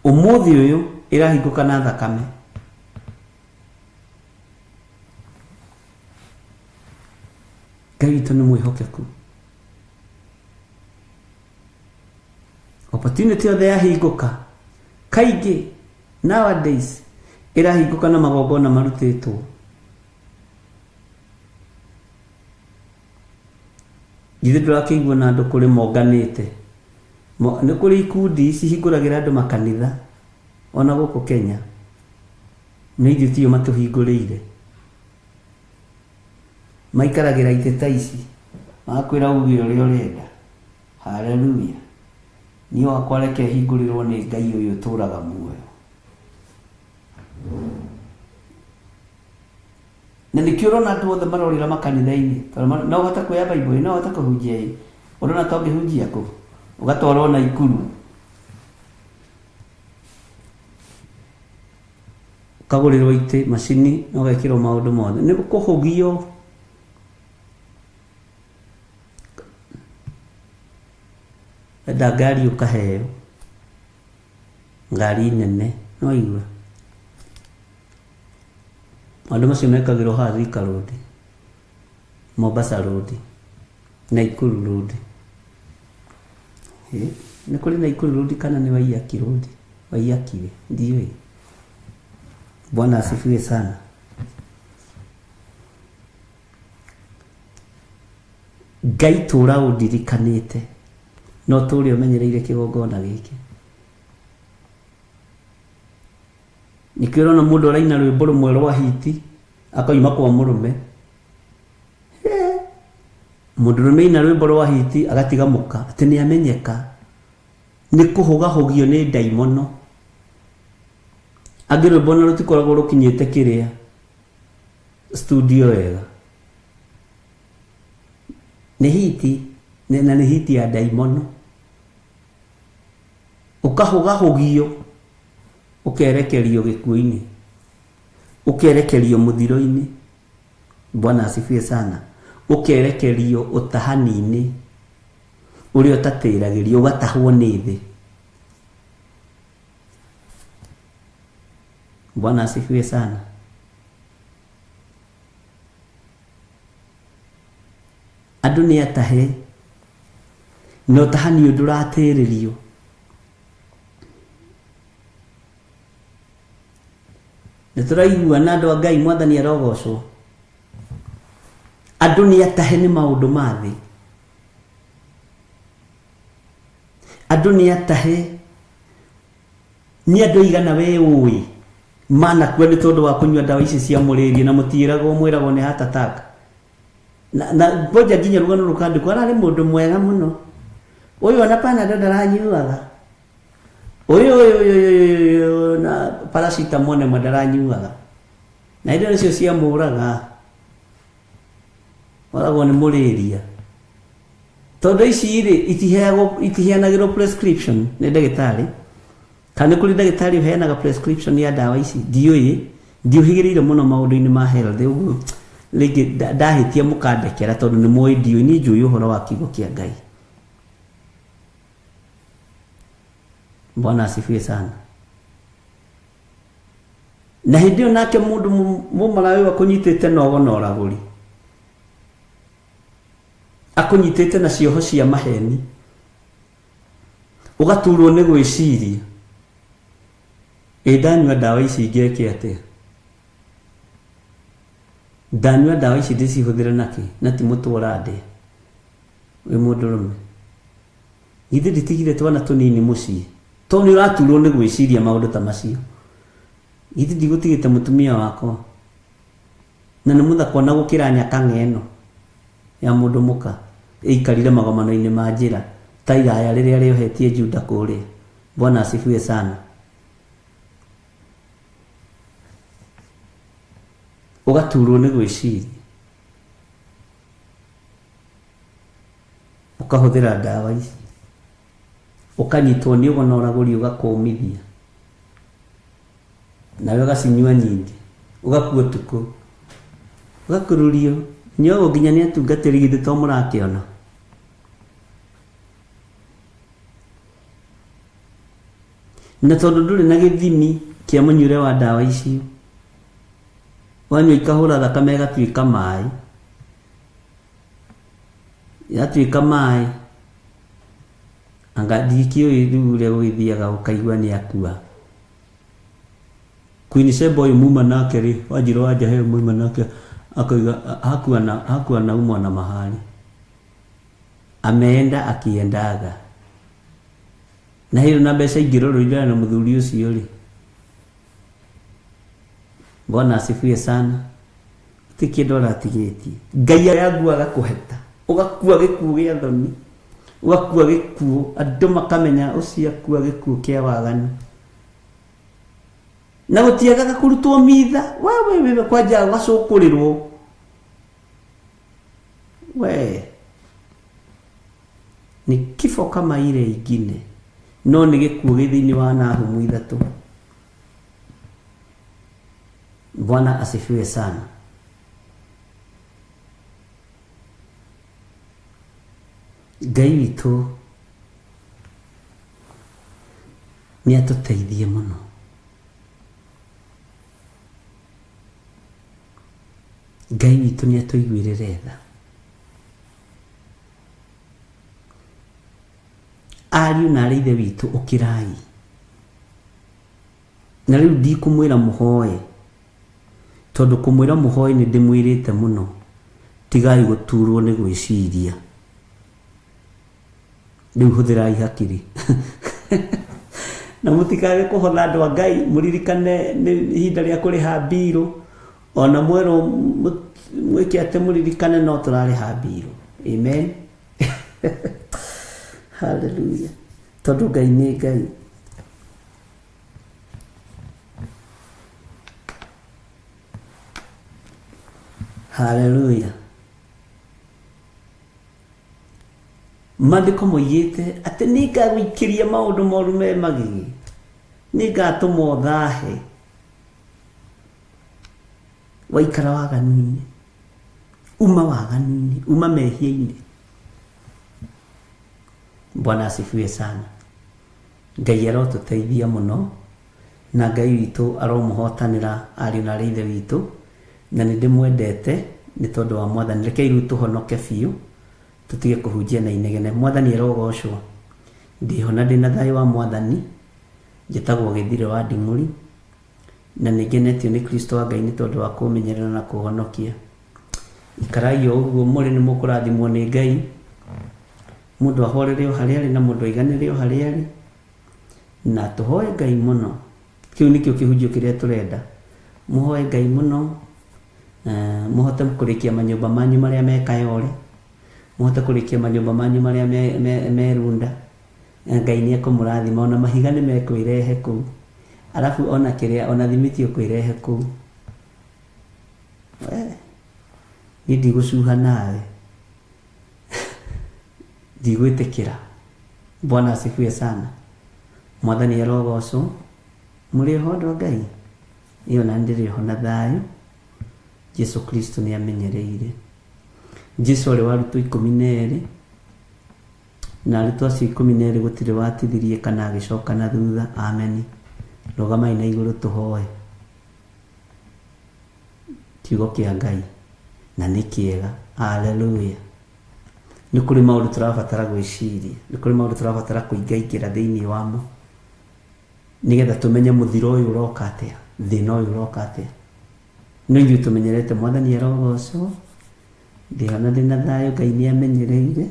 ũmũthĩ ũyũ ĩrahingũka na thakame. Ngai witũ nĩ mwĩhokeku. Opportunity yothe yahingũka kaingĩ nowadays ĩrahingũka na magongona marutĩtwo. Githĩ ndũrakĩigua na andũ kũrĩ monganĩte? Nĩ kũrĩ ikundi cihingũragĩra andũ makanitha ona gũkũ Kenya. No ithuĩ tio matũhingũrĩire. Maikaragĩra itĩ ta ici, magakwĩra uge ũrĩa ũrenda. Haleluya. Niĩ wakwa reke hingũrĩrwo nĩ Ngai ũyũ ũtũraga muoyo. Na nĩkĩo ũrona andũ othe marorĩra makanitha-inĩ. Tondũ no ũhote kuoya Bible, no ũhote kũhunjia ĩ. Ũrona ta ũngĩhunjia kũ? Ũgatwarwo Naikuru. Ũkagũrĩrwo itĩ, macini, na ũgekĩrwo maũndũ mothe. Nĩ kũhũgio. Wenda ngari ũkaheo. Ngari nene, nĩwaigua? Maũndũ macio mekagĩrwo haha Thika Road, Mombasa Road, Naikuru Road. Ĩ, nĩ kũrĩ Naikuru Road kana nĩ Waiyaki Road? Waiyaki Way, ndiũĩ. Bwana asifiwe sana. Ngai tũra ũndirikanĩte no tũre ũmenyereire kĩgongona gĩkĩ. Nĩkĩo ũrona mũndũ araina rwĩmbo rũmwe rwa hiti akoima kwa mũrũme. Mũndũrũme aina rwĩmbo rwa hiti agatiga mũka atĩ nĩ amenyeka. Nĩ kũhũgahũgio nĩ ndaimono. Angĩ rwĩmbo ona rũtikoragwo rũkinyĩte kĩrĩa studio wega. Nĩ hiti na nĩ hiti ya ndaimono. Ũkahũgahũgio ũkerekerio gĩkuũ-inĩ, ũkerekerio mũthiro-inĩ. Bwana asifiwe sana. Ũkerekerio ũtahani-inĩ ũrĩa ũtatĩragĩrio, ũgatahwo nĩ thĩ. Bwana asifiwe sana. Andũ nĩ atahe na ũtahani ũyũ ndũratĩrĩrio. Nĩ tũraiguana andũ a Ngai, Mwathani arogocwo. Andũ nĩ atahe nĩ maũndũ ma thĩ. Andũ nĩ atahe nĩ andũ aigana we ũĩ manakua nĩ tondũ wa kũnyua ndawa ici cia mũrĩria na mũtiĩragwo mwĩragwo nĩ heart attack. Na ngoja nginya rũgano rũkandĩkwo ararĩ mũndũ mwega mũno. Ũyũ ona Panadol ndaranyuaga. Ũyũ ũyũ ũyũ ũyũ ũyũ na paracetamol nemwe ndaranyuaga. Na indo nĩcio ciamũraga. Oragwo nĩ mũrĩria. Tondũ ici rĩ itiheagwo itiheanagĩrwo prescription nĩ ndagĩtarĩ. Kana nĩ kũrĩ ndagĩtarĩ ũheanaga prescription ya ndawa ici? Ndiũĩ, ndiũhĩgĩrĩire mũno maũndũ-inĩ ma health ũguo rĩngĩ ndahĩtia mũkandekera tondũ nĩ mũĩ ndiũĩ, niĩ njũĩ ũhoro wa kiugo kĩa Ngai. Bwana asifiwe sana. Na hĩndĩ ĩyo nake mũndũ mũmaraĩ ũyũ akũnyitĩte na ũgo na ũragũri. Akũnyitĩte na cioho cia maheni. Ũgaturwo nĩ gwĩciria. Ĩ ndanyua ndawa ici ngeke atĩa? Ndanyua ndawa ici ndĩcihũthĩre nakĩ na ti mũtwe ũrandĩa wĩ mũndũrũme? Githĩ nditigire twana tũnini mũciĩ? Tondũ nĩ ũraturwo nĩ gwĩciria maũndũ ta macio. Githĩ ndigũtigĩte mũtumia wakwa? Na nĩ mũthaka ona gũkĩra nyakang'a ĩno ya mũndũ mũka ĩikarire magomano-inĩ ma njĩra ta iraya rĩrĩa rĩohetie Juda kũrĩa. Bwana asifiwe sana. Ũgaturwo nĩ gwĩciria. Ũkahũthĩra ndawa ici. Ũkanyitwo nĩ ũgo na ũragũri ũgakũmithia. Nawe ũgacinyua nyingĩ. Ũgakua ũtukũ. Ũgakururio. Nyuagwo nginya nĩ atungatĩri githĩ to mũrakĩona. Na tondũ ndũrĩ na gĩthimi kĩa mũnyuĩre wa ndawa icio, wanyua ikahũra thakame ĩgatuĩka maĩ. Yatuĩka maĩ, anga ndikĩũĩ rĩu ũrĩa gũgĩthiaga ũkaigua nĩ akua. Queen Sheba ũyũ muma nake rĩ, Wanjirũ wa Njahe ũyũ muma nake, akoiga hakuana hakuana umwa na mahali. Ameenda akiendaga. Na hĩndĩ na mbeca ingĩrorwo igana na mũthuri ũcio rĩ. Bwana asifiwe sana. Ti kĩndũ aratigĩtie. Ngai aranguaga kũheta. Ũgakua gĩkuũ gĩa thoni. Ũgakua gĩkuũ andũ makamenya ũcio akua gĩkuũ kĩa waganu. Na gũtiagaga kũrutwo mitha. Wewe wewe kwanja ũgacũkũrĩrwo. We ni kifo kama ile ingine no nĩ gĩkuũ gĩ thĩinĩ wa Nahumu ithatũ. Bwana asifiwe sana. Ngai witũ nĩ atũteithie mũno. Ngai witũ nĩ atũiguĩrĩre tha. Ariũ na arĩ ithe witũ ũkĩrai. Na rĩu ndikũmwĩra mũhoe tondũ kũmwĩra mũhoe nĩ ndĩmwĩrĩte mũno. Tigai gũturwo nĩ gwĩciria. Rĩu hũthĩrai hakiri. Na mũtikage kũhotha andũ a Ngai, mũririkane nĩ ihinda rĩa kũrĩha mbirũ. Ona mwerwo mwĩke atĩ mũririkane no tũrarĩha mbirũ. Amen. Hallelujah. Tondũ Ngai nĩ Ngai. Hallelujah. Maandĩko moigĩte atĩ nĩ ngagũikĩria maũndũ moru me magigi. Nĩ ngatũma ũthahe. Waikara waganu-inĩ. Uma waganu-inĩ, uma mehia-inĩ. Bwana asifiwe sana. Ngai arotũteithia mũno na Ngai witũ aromũhotanĩra ariũ na arĩ ithe witũ na nĩ ndĩmwendete nĩ tondũ wa Mwathani. Rekei rĩu tũhonoke biũ tũtige kũhunjia na inegene. Mwathani arogocwo. Ndĩho na ndĩna thayũ wa Mwathani. Njĩtagwo Gĩthire wa Nding'ũri na nĩ ngenetio nĩ Kristo wa Ngai nĩ tondũ wa kũmenyerera na kũhonokia. Ikarai o ũguo mũrĩ nĩ mũkũrathimwo nĩ Ngai. Mũndũ ahorere o harĩa arĩ na mũndũ aiganĩre o harĩa arĩ. Na tũhoe Ngai mũno. Kĩu nĩkĩo kĩhunjio kĩrĩa tũrenda. Mũhoe Ngai mũno, mũhote kũrĩkia manyũmba manyu marĩa me Kayole. Mũhote kũrĩkia manyũmba manyu marĩa me Runda. Ngai nĩ ekũmũrathima ona mahiga nĩ mekwĩrehe kũu. Arabu ona kĩrĩa ona thimiti ũkwĩrehe kũu. We, niĩ ndigũcuha nawe. Ndigwĩtĩkĩra. Bwana asifiwe sana. Mwathani arogocwo. Mũrĩ ho andũ a Ngai? Ĩyo na ndĩrĩ ho na thayũ. Jesu Kristo nĩ amenyereire. Jesu arĩ wa arutwo 12 na arutwo acio 12 gũtirĩ watithirie kana agĩcoka na thutha. Amen. Rũgamai na igũrũ tũhoe. Kiugo kĩa Ngai na nĩ kĩega. Hallelujah. Nĩ kũrĩ maũndũ tũrabatara gwĩciria, nĩ kũrĩ maũndũ tũrabatara kũingaingĩra thĩinĩ wamo nĩgetha tũmenye mũthiro ũyũ ũroka atĩa, thĩna ũyũ ũroka atĩa. No ithuĩ tũmenyerete Mwathani arogocwo. Ndĩho na ndĩna thayũ, Ngai nĩ amenyereire.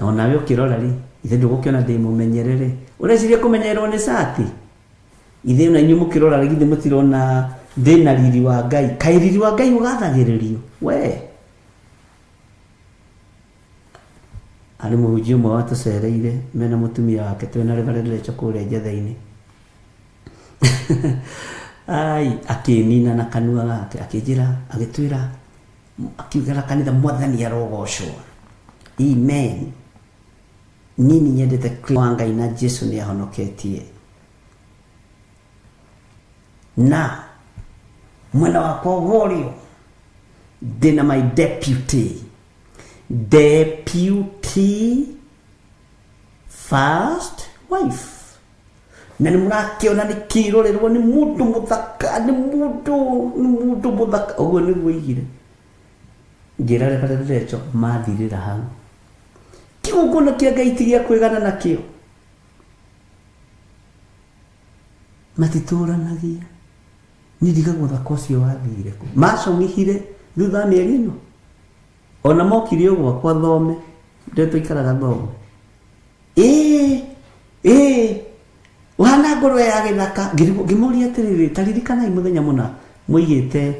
Ona we ũkĩrora rĩ, ithe ndũgũkĩona ndĩ mũmenyerere. Ũreciria kũmenyererwo nĩ cati? Ithe ona inyuĩ mũkĩrora rĩ, githĩ mũtirona ndĩna riri wa Ngai? Kaĩ riri wa Ngai ũgathagĩrĩrio? We. Harĩ mũhunjia ũmwe watũcereire mena mũtumia wake twĩna Reverend Rachel kũrĩa Njetha-inĩ. Ai, akĩnina na kanua gake, akĩnjĩra, agĩtwĩra, akiuga kanitha Mwathani arogocwo. Amen. Niĩ nĩ nyendete Kristo wa Ngai na Jesu nĩ ahonoketie. Na mwena wakwa wa ũrĩo ndĩna my deputy. Deputy first wife. Na nĩ mũrakĩona nĩ kĩrorerwo nĩ mũndũ mũthaka, nĩ mũndũ mũthaka. Ũguo nĩguo oigire. Ngĩra Reverend Rachel mathirĩra hau. Kĩgongona kĩa Ngai ti gĩa kwĩgana nakĩo. Matitũranagia. Niĩ ndigagwo ũthaka ũcio wathire kũ. Macong'ihire thutha wa mĩeri ĩno. Ona mokire o gwakwa thome, ndĩrĩ tũikaraga thome. Ĩĩ, ĩĩ, ũhana ngũrwe ya gĩthaka. Ngĩrigwo, ngĩmũria atĩrĩrĩ, ta ririkanai mũthenya mũna mũigĩte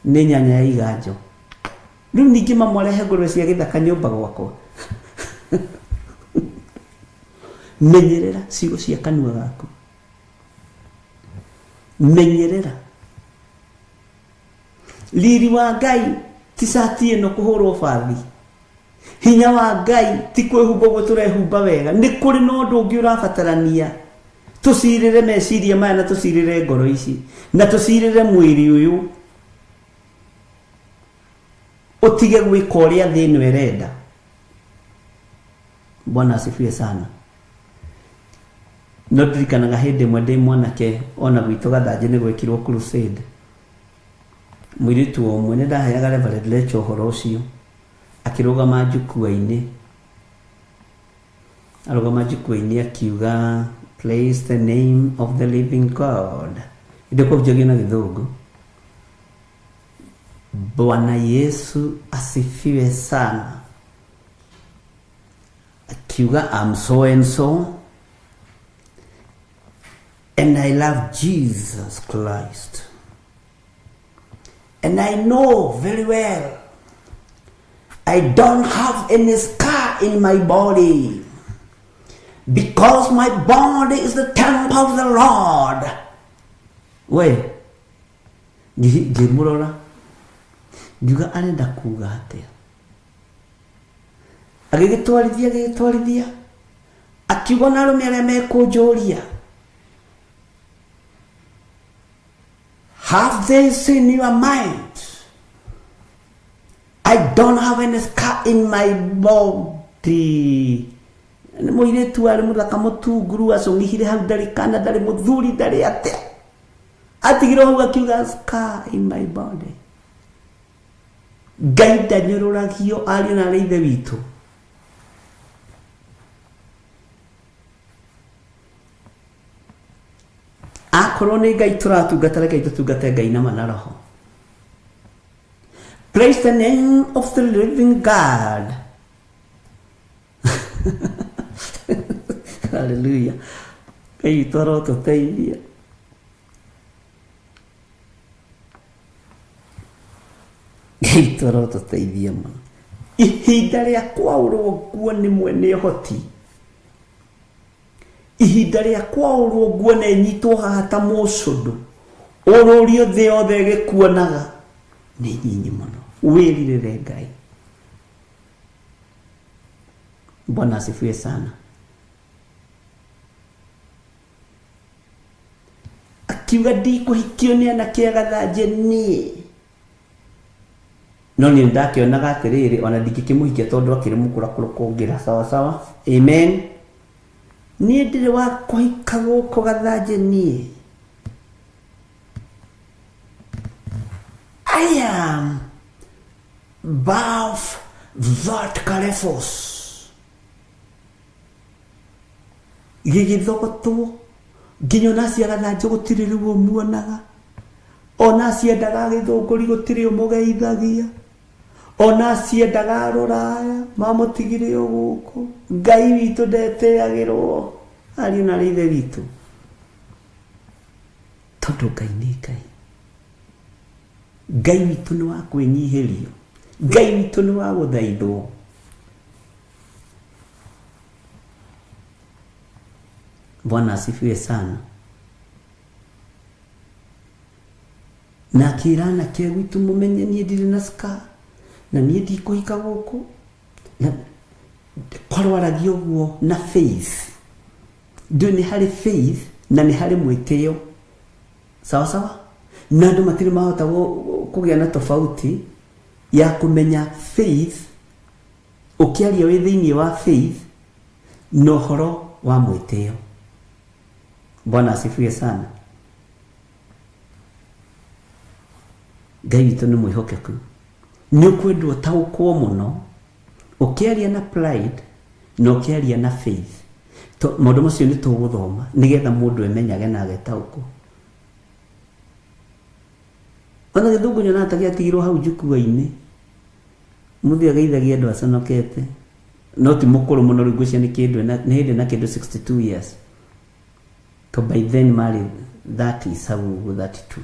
nĩ nyanya ya iganjo. Rĩu ningĩ mamwarehe ngũrwe cia gĩthaka nyũmba gwakwa. Menyerera ciugo cia kanua gaku. Menyerera. Riri wa Ngai ti cati ĩno kũhũrwo bathi. Hinya wa Ngai ti kwĩhumba ũguo tũrehumba wega. Nĩ kũrĩ na ũndũ ũngĩ ũrabatarania tũcirĩre meciria maya na tũcirĩre ngoro ici na tũcirĩre mwĩrĩ ũyũ ũtige gwĩka ũrĩa thĩ ĩno ĩrenda. Bwana asifiwe sana. No ndirikanaga hĩndĩ ĩmwe ndĩ mwanake ona gwitũ Gathanjĩ nĩ gwekirwo crusade. Mũirĩtu o ũmwe nĩ ndaheaga Reverend Lecho ũhoro ũcio akĩrũgama njukua-inĩ arũgama njukua-inĩ akiuga praise the name of the living God. Ĩndĩ kũhunjagio na gĩthũngũ. Bwana Yesu asifiwe sana. Akiuga I'm so and so and I love Jesus Christ. And I know very well I don't have any scar in my body because my body is the temple of the Lord. We, ngĩmũrora ngiuga arenda kuga atĩa. Agĩgĩtwarithia agĩgĩtwarithia akiuga na arũme arĩa mekũnjũria have this in your mind. I don't have any scar in my body. Nĩ mũirĩtu arĩ mũthaka mũtunguru acũng'ihire hau ndarĩ kana ndarĩ mũthuri ndarĩ atĩa atigirwo hau akiuga scar in my body. Ngai ndanyũrũragio ariũ na arĩ ithe witũ. Akorwo nĩ Ngai tũratungata rekei tũtungate Ngai na ma na roho. Praise the name of the living God. Hallelujah. Ngai witũ arotũteithia. Ngai witũ arotũteithia mũno. Ihinda rĩa kwaũrwo nguo nĩ mwene ũhoti. Ihinda rĩa kwaũrwo nguo na ĩnyitwo haha ta mũcũndũ ũrũrio thĩ yothe ĩgĩkuonaga nĩ nyinyi mũno. Wĩrirĩre Ngai. Bwana asifiwe sana. Akiuga ndikũhikio nĩ anake a Gathanjĩ niĩ. No niĩ ndakĩonaga atĩrĩrĩ ona ndingĩkĩmũhikia tondũ akĩrĩ mũkũrakũrũ kũngĩra sawa sawa. Amen. Niĩ ndirĩ wa kũhika gũkũ Gathanjĩ niĩ. I am above that Carrefours. Gĩgĩthogotwo nginya ona acio a Gathanjĩ gũtirĩ rĩu ũmuonaga. Ona acio endaga gĩthũngũri gũtirĩ ũmũgeithagia. Ona acio endaga rũraya mamũtigire o gũkũ. Ngai witũ ndetĩagĩrwo ariũ na arĩ ithe witũ. Tondũ Ngai nĩ Ngai. Ngai witũ nĩ wa kwĩnyihĩrio. Ngai witũ nĩ wa gũthaithwo. Bwana asifiwe sana. Na akĩra anake gwitũ mũmenye niĩ ndirĩ na scar na niĩ ndikũhika gũkũ. Na kwarwaragia ũguo na faith. Ndũĩ nĩ harĩ faith na nĩ harĩ mwĩtĩo. Sawa sawa? Na andũ matirĩ mahota kũgĩa na tofauti ya kũmenya faith ũkĩaria wĩ thĩinĩ wa faith na ũhoro wa mwĩtĩo. Bwana asifiwe sana. Ngai witũ nĩ mwĩhokeku. Nĩ ũkwendwo ũtaũkwo mũno ũkĩaria na pride na ũkĩaria na faith. Maũndũ macio nĩ tũgũthoma nĩgetha mũndũ emenyage na agetaũkwo. Ona gĩthũngũ nyonaga ta gĩatigirwo hau njukua-inĩ. Mũthĩ ageithagia andũ aconokete. No ti mũkũrũ mũno rĩu ngwĩciria nĩ kĩndũ ena- nĩ hĩndĩ na kĩndũ 62 years. To by then marĩ 30 hau ũguo 32.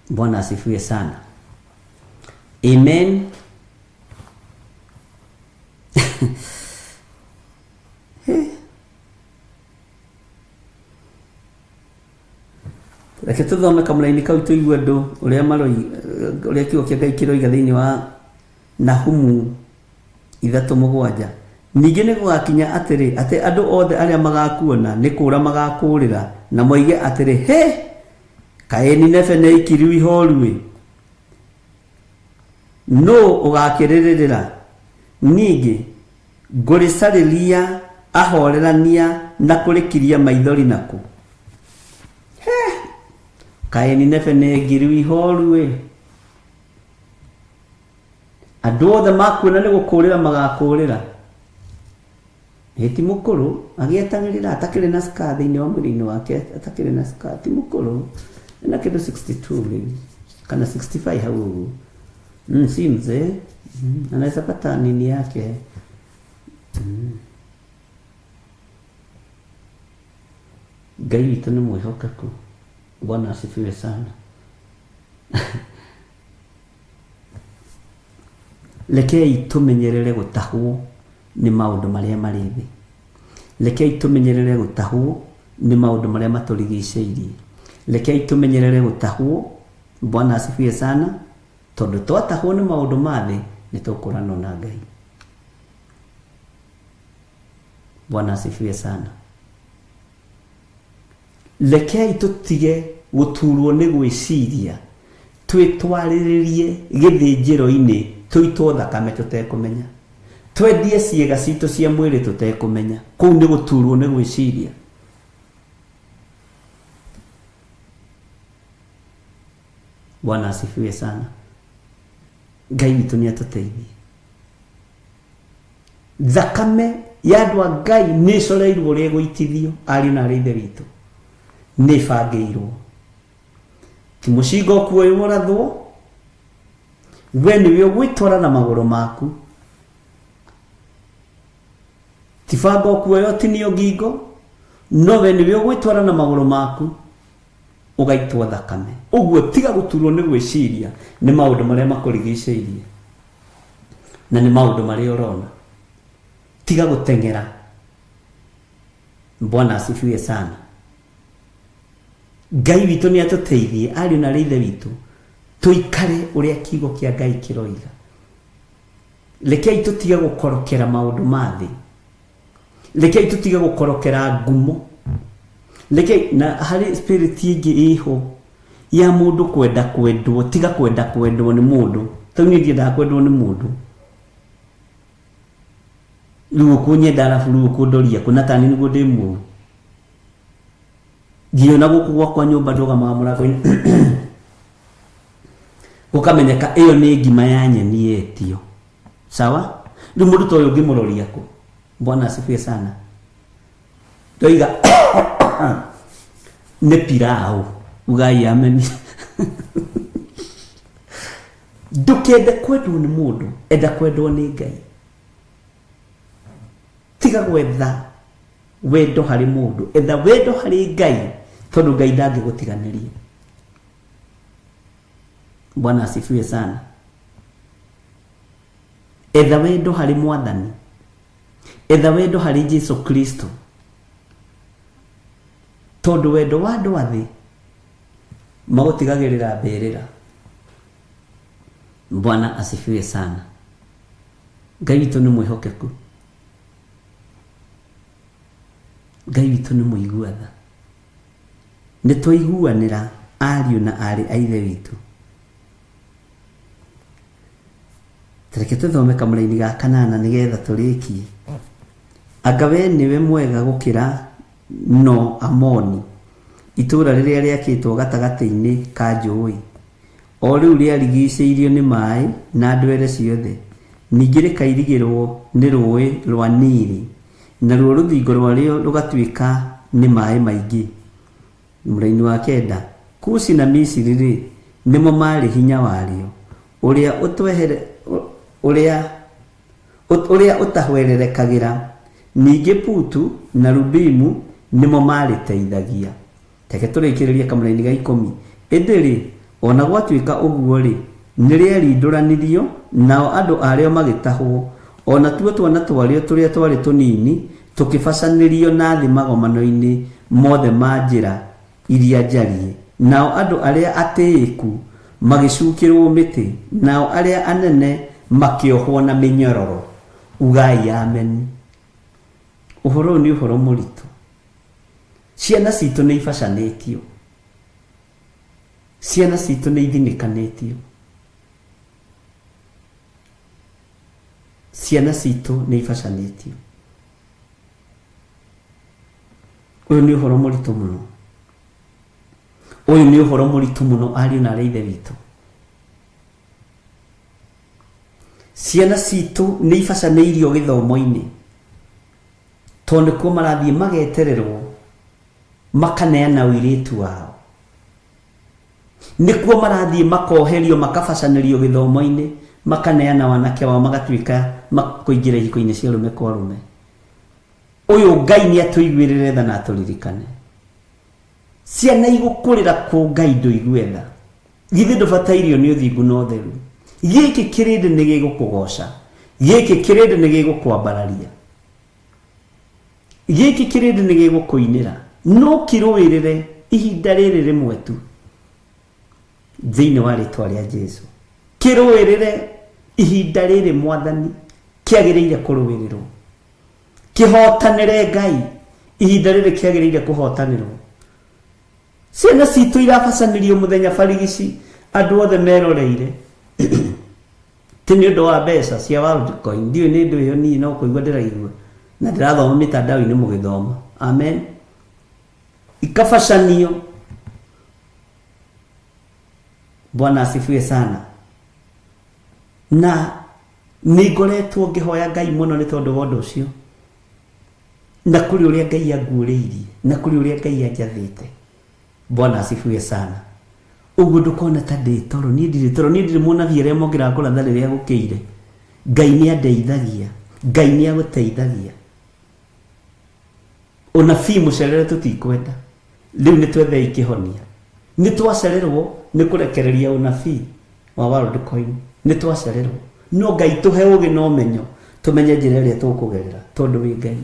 Bwana asifiwe sana. Amen. Reke tũthome kamũraini kau tũigue andũ ũrĩa maroi ũrĩa kiugo kĩa Ngai kĩroiga thĩinĩ wa Nahumu 3:7. Ningĩ nĩ gũgakinya atĩrĩ, atĩ andũ othe arĩa magakuona nĩ kũũra magakũũrĩra, na moige atĩrĩ, Hĩ! Kaĩ Nineve nĩ ikiru ihooru-ĩ! Nũũ ũgaakĩrĩrĩrĩra? Ningĩ ngũrĩcarĩria ahorerania na kũrĩkiria maithori nakũ? Hĩ! Kaĩ Nineve nĩ ngiru ihooru-ĩ! Andũ othe makuona nĩ gũkũũrĩra magakũũrĩra. Ĩ ti mũkũrũ, agĩetagĩrĩra atakĩrĩ na scar thĩinĩ wa mwĩrĩ-inĩ wake, atakĩrĩ na scar, ti mũkũrũ. Ena kĩndũ 62 rĩu, kana 65 hau ũguo. Si mzee. Anaweza pata nini yake. Ngai witũ nĩ mwĩhokeku. Bwana asifiwe sana. Rekei tũmenyerere gũtahwo nĩ maũndũ marĩa marĩ thĩ. Rekei tũmenyerere gũtahwo nĩ maũndũ marĩa matũrigicĩirie. Rekei tũmenyerere gũtahwo, Bwana asifiwe sana, tondũ twatahwo nĩ maũndũ ma thĩ nĩ tũkũranwo na Ngai. Bwana asifiwe sana. Rekei tũtige gũturwo nĩ gwĩciria, twĩtwarĩrĩrie gĩthĩnjĩro-inĩ tũitwo thakame tũtekũmenya, twendie ciĩga citũ cia mwĩrĩ tũtekũmenya. Kũu nĩ gũturwo nĩ gwĩciria. Bwana asifiwe sana. Ngai witũ nĩ atũteithie. Thakame ya andũ a Ngai nĩ ĩcoreirwo ũrĩa ĩgũitithio, ariũ na aarĩ a Ithe witũ. Nĩ ĩbangĩirwo. Ti mũcinga ũkuoywo ũrathwo, we nĩwe ũgwĩtwara na magũrũ maku. Ti banga ũkuoya ũtinio ngingo, no we nĩwe ũgwĩtwara na magũrũ maku ũgaitwo thakame. Ũguo tiga gũturwo nĩ gwĩciria nĩ maũndũ marĩa makũrigicĩirie na nĩ maũndũ marĩa ũrona. Tiga gũteng'era. Bwana asifiwe sana. Ngai witũ nĩ atũteithie ariũ na arĩ ithe witũ tũikare ũrĩa kiugo kĩa Ngai kĩroiga. Rekei tũtige gũkorokera maũndũ ma thĩ. Rekei tũtige gũkorokera ngumo. Rekei na harĩ spirit ĩngĩ ĩho ya mũndũ kwenda kwendwo, tiga kwenda kwendwo nĩ mũndũ. Tondũ niĩ ndiendaga kwendwo nĩ mũndũ. Rĩu ũkũnyenda arabu rĩu ũkũndoria kũ na tani nĩguo ndĩ mũru. Nginya ona gũkũ gwakwa nyũmba ndũgamaga mũrango-inĩ gũkamenyeka ĩyo nĩ ngima ya nyeni yetio. Sawa? Rĩu mũndũ ta ũyũ ũngĩmũroria kũ? Bwana asifiwe sana. Ndoiga nĩ pilau. Ugai amen. Ndũkende kwendwo nĩ mũndũ, enda kwendwo nĩ Ngai. Tiga gwetha wendo harĩ mũndũ, etha wendo harĩ Ngai, tondũ Ngai ndangĩgũtiganĩria. Bwana asifiwe sana. Etha wendo harĩ Mwathani, etha wendo harĩ Jesu Kristo, tondũ wendo wa andũ a thĩ magũtigagĩrĩra mbĩrĩra. Bwana asifiwe sana. Ngai witũ nĩ mwĩhokeku. Ngai witũ nĩ mũigua tha. Nĩ twaiguanĩra ariũ na aarĩ a Ithe witũ. Reke tũthome kamũraini ga kanana nĩgetha tũrĩkie. Anga we nĩwe mwega gũkĩra No Amoni, itũũra rĩrĩa rĩakĩtwo gatagatĩ-inĩ ka njũũĩ, o rĩu rĩarigiicĩirio nĩ maaĩ na ndwere ciothe, ningĩ rĩkairigĩrwo nĩ rũũĩ rwa Nili, naruo rũthingo rwarĩo rũgatuĩka nĩ maaĩ maingĩ? Mũraini wa kenda, Kushi na Misiri-rĩ, nĩmo maarĩ hinya warĩo, ũrĩa ũtwehere ũrĩa ũrĩa ũtahwererekagĩra, ningĩ Putu na Lubimu nĩmo maarĩteithagia. Reke tũrĩkĩrĩrie kamũraini ga ikũmi. Ĩndĩ-rĩ, o na gwatuĩka ũguo-rĩ, nĩrĩerindũranirio, nao andũ arĩo magĩtahwo, o natuo twana twarĩo tũrĩa twarĩ tũnini tũkĩbacanĩrio na thĩ magomano-inĩ mothe ma njĩra iria njariĩ, nao andũ arĩa atĩĩku magĩcukĩrũo mĩtĩ, nao arĩa anene makĩohwo na mĩnyororo. Ugai ameni. Ũhoro ũyũ nĩ ũhoro mũritũ. Ciana citũ nĩ ibacanĩtio. Ciana citũ nĩ ithinĩkanĩtio. Ciana citũ nĩ ibacanĩtio. Ũyũ nĩ ũhoro mũritũ mũno. Ũyũ nĩ ũhoro mũritũ mũno ariũ na arĩ ithe witũ. Ciana citũ nĩ ibacanĩirio gĩthomo-inĩ tondũ nĩkuo marathiĩ magetererwo makaneana ũirĩtu wao. Nĩkuo marathiĩ makoherio makabacanĩrio gĩthomo-inĩ makaneana wanake wao magatuĩka kũingĩra ihiko-inĩ cia arũme kwa arũme. Ũyũ Ngai nĩ atũiguĩrĩre tha na atũririkane. Ciana igũkũrĩra kũ Ngai ndũigue tha. Githĩ ndũbatairio nĩ ũthingu na ũtheru? Gĩkĩ kĩrĩndĩ nĩ gĩgũkũgooca. Gĩkĩ kĩrĩndĩ nĩ gĩgũkwambararia. Gĩkĩ kĩrĩndĩ nĩ gĩgũkũinĩra. No kĩrũĩrĩre ihinda rĩrĩ rĩmwe tu thĩinĩ wa rĩtwa rĩa Jesu. Kĩrũĩrĩre ihinda rĩrĩ Mwathani kĩagĩrĩire kũrũĩrĩrwo. Kĩhotanĩre Ngai ihinda rĩrĩ kĩagĩrĩire kũhotanĩrwo. Ciana citũ irabacanĩrio mũthenya barigici andũ othe meroreire ti nĩ ũndũ wa mbeca cia Worldcoin. Ndiũĩ nĩ ndũ ĩyo niĩ no kũigua ndĩraigua na ndĩrathoma mĩtandao-inĩ mũgĩthoma. Amen. Ikabacanio. Bwana asifiwe sana. Na nĩ ngoretwo ngĩhoya Ngai mũno nĩ tondũ wa ũndũ ũcio, na kũrĩ ũrĩa Ngai anguũrĩirie, na kũrĩ ũrĩa Ngai anjathĩte. Bwana asifiwe sana. Ũguo ndũkona ta ndĩ toro, niĩ ndirĩ toro, niĩ ndirĩ mũnabii arĩa mokĩraga kũratha rĩrĩa gũkĩire. Ngai nĩ andeithagia, Ngai nĩ agũteithagia. Ũnabii mũcerere tũtikwenda. Rĩu nĩ twethei kĩhonia. Nĩ twacererwo nĩ kũrekereria ũnabii wa Worldcoin. Nĩ twacererwo. No Ngai tũhe ũgĩ na ũmenyo, tũmenye njĩra ĩrĩa tũkũgerera, tondũ wĩ Ngai.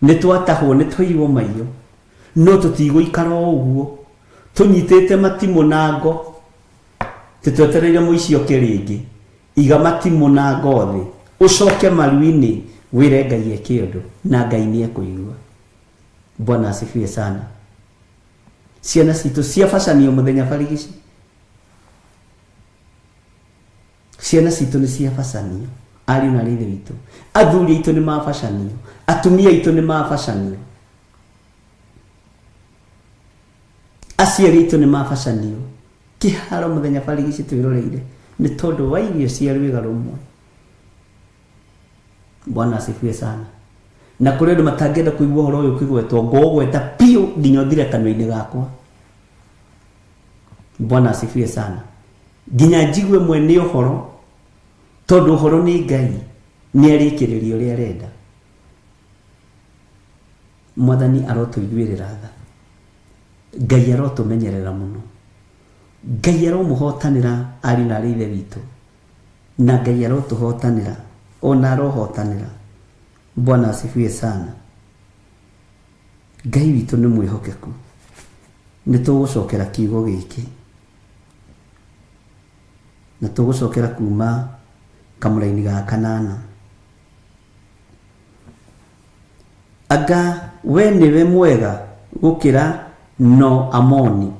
Nĩ twatahwo, nĩ twaiywo maiyo, no tũtigũikara o ũguo tũnyitĩte matimũ na ngo, tũtwetereire mũici oke rĩngĩ. Iga matimũ na ngo thĩ, ũcoke maru-inĩ wĩre Ngai eke ũndũ, na Ngai nĩ ekũigua. Bwana asifiwe sana. Ciana citũ ciabacanio mũthenya barigici. Ciana citũ nĩ ciabacanio, ariũ na arĩ ithe witũ. Athuri aitũ nĩ mabacanio, atumia aitũ nĩ mabacanio, aciari aitũ nĩ mabacanio. Kĩharo mũthenya barigici twĩroreire nĩ tondũ wa irio cia rwĩga rũmwe. Bwana asifiwe sana. Na kũrĩ andũ matangĩenda kũigua ũhoro ũyũ ũkĩgwetwo, ngũũgweta biũ nginya ũthire kanua-inĩ gakwa. Bwana asifiwe sana. Nginya njigue mwene ũhoro, tondũ ũhoro nĩ Ngai, nĩ arĩkĩrĩria ũrĩa arenda. Mwathani arotũiguĩrĩra tha. Ngai arotũmenyerera mũno. Ngai aromũhotanĩra ariũ na arĩ ithe witũ. Na Ngai arotũhotanĩra, ona arohotanĩra. Bwana asifiwe sana. Ngai witũ nĩ mwĩhokeku. Nĩ tũgũcokera kiugo gĩkĩ. Na tũgũcokera kuma kamũraini ga kanana. Anga we nĩwe mwega gũkĩra No Amoni,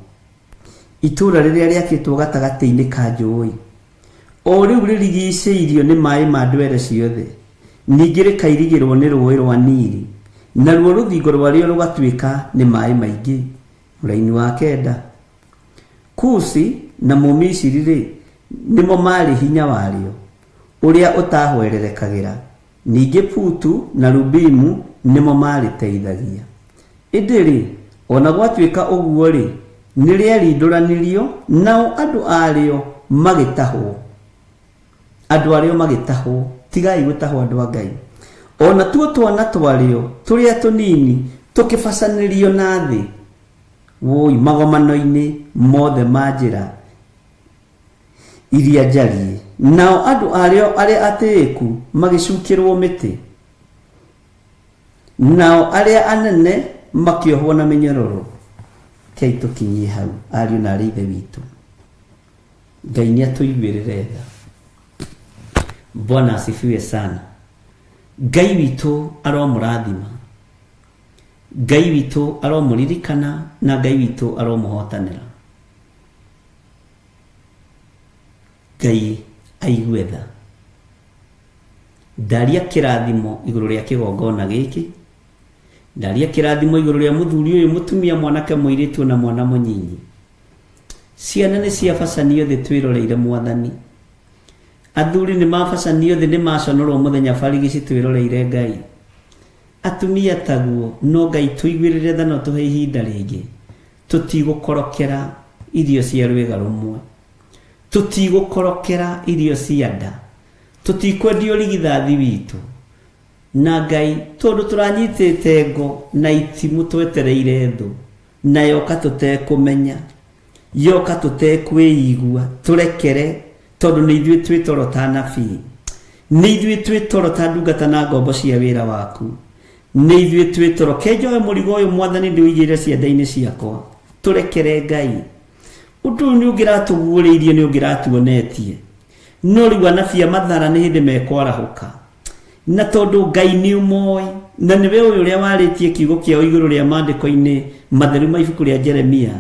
itũũra rĩrĩa rĩakĩtwo gatagatĩ-inĩ ka njũũĩ, o rĩu rĩrigiicĩirio nĩ maaĩ ma ndwere ciothe, ningĩ rĩkairigĩrwo nĩ Rũũĩ rwa Nili, naruo rũthingo rwarĩo rũgatuĩka nĩ maaĩ maingĩ? Mũraini wa kenda. Kushi na Mũmisiri-rĩ, nĩmo maarĩ hinya warĩo, ũrĩa ũtaahwererekagĩra, ningĩ Putu na Lubimu nĩmo maarĩteithagia. Ĩndĩ-rĩ, o na gwatuĩka ũguo-rĩ, Nĩ rĩarindũranirio, nao andũ arĩo magĩtahwo. Andũ arĩo magĩtahwo. Tigai gũtahwo andũ a Ngai. Ona tuo twana twarĩo tũrĩa tũnini tũkĩbacanĩrio na thĩ. Woi magomano-inĩ mothe ma njĩra iria njariĩ. Nao andũ arĩo arĩa atĩĩku magĩcukĩrwo mĩtĩ. Nao arĩa anene makĩohwo na mĩnyororo. Kei tũkinyie hau ariũ na arĩ ithe witũ. Ngai nĩ atũiguĩrĩre tha. Bwana asifiwe sana. Ngai witũ aromũrathima. Ngai witũ aromũririkana na Ngai witũ aromũhotanĩra. Ngai aigue tha. Ndaria kĩrathimo igũrũ rĩa kĩgongona gĩkĩ. Ndaria kĩrathimo igũrũ rĩa mũthuri ũyũ, mũtumia, mwanake, mũirĩtu na mwana mũnyinyi. Ciana nĩ ciabacanio thĩ twĩroreire Mwathani. Athuri nĩ mabacanio thĩ nĩ maconorwo mũthenya barigici twĩroreire Ngai. Atumia taguo no Ngai tũiguĩrĩre tha na ũtũhe ihinda rĩngĩ. Tũtigũkorokera irio cia rwĩga rũmwe. Tũtigũkorokera irio cia nda. Tũtikwendia ũrigithathi witũ. Na Ngai tondũ tũranyitĩte ngo na itimũ twetereire thũ na yoka tũtekũmenya, yoka tũtekwĩigua, tũrekere tondũ nĩ ithuĩ twĩ toro ta anabii, nĩ ithuĩ twĩ toro ta ndungata na ngombo cia wĩra waku, nĩ ithuĩ twĩ toro. Kenjoe mũrigo ũyũ Mwathani ndĩũigĩrĩre ciande-inĩ ciakwa, tũrekere Ngai. Ũndũ ũyũ nĩ ũngĩratũguũrĩirie, nĩ ũngĩratuonetie, no rĩu anabii a mathara nĩ hĩndĩ mekwarahũka. Na tondũ Ngai nĩ ũmoĩ, na nĩwe ũyũ ũrĩa warĩtie kiugo kĩao igũrũ rĩa maandĩko-inĩ matheru ma ibuku rĩa Jeremia,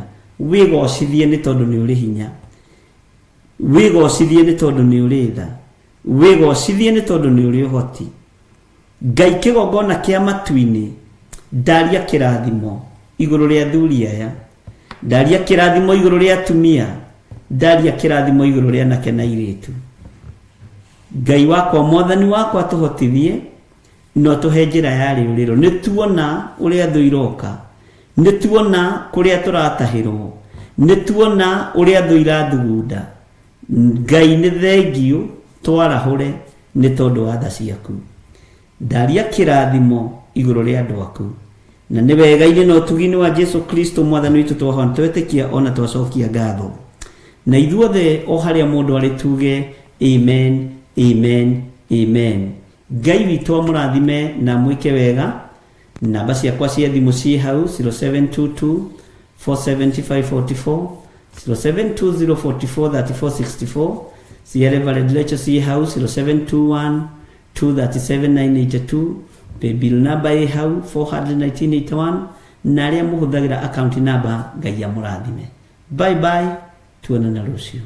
wĩgocithie nĩ tondũ nĩ ũrĩ hinya, wĩgocithie nĩ tondũ nĩ ũrĩ tha, wĩgocithie nĩ tondũ nĩ ũrĩ ũhoti. Ngai kĩgongona kĩa matu-inĩ, ndaria kĩrathimo igũrũ rĩa athuri aya, ndaria kĩrathimo igũrũ rĩa atumia, ndaria kĩrathimo igũrũ rĩa anake na airĩtu. Ngai wakwa, Mwathani wakwa, tũhotithie no tũhe njĩra ya rĩũrĩro. Nĩ tuona ũrĩa thũ iroka, nĩ tuona kũrĩa tũratahĩrwo, nĩ tuona ũrĩa thũ irathugunda. Ngai nĩ thengiũ twarahũre nĩ tondũ wa tha ciaku. Ndaria kĩrathimo igũrũ rĩa andũ aku, na nĩ wega-inĩ na ũtugi-inĩ wa Jesu Kristo Mwathani witũ twahona twetĩkia ona twacokia ngatho. Na ithuothe o harĩa mũndũ arĩ tuge amen, amen, amen. Ngai witũ amũrathime na amwĩke wega. Namba ciakwa cia thimũ ciĩ hau 0722 47544, 0720 44 34 64. Cia Reverend Lecho ciĩ hau 0721 237 982. Paybill number ĩ hau 41981, na arĩa mũhũthagĩra account number, Ngai amũrathime. Bye bye, tuonana rũciũ.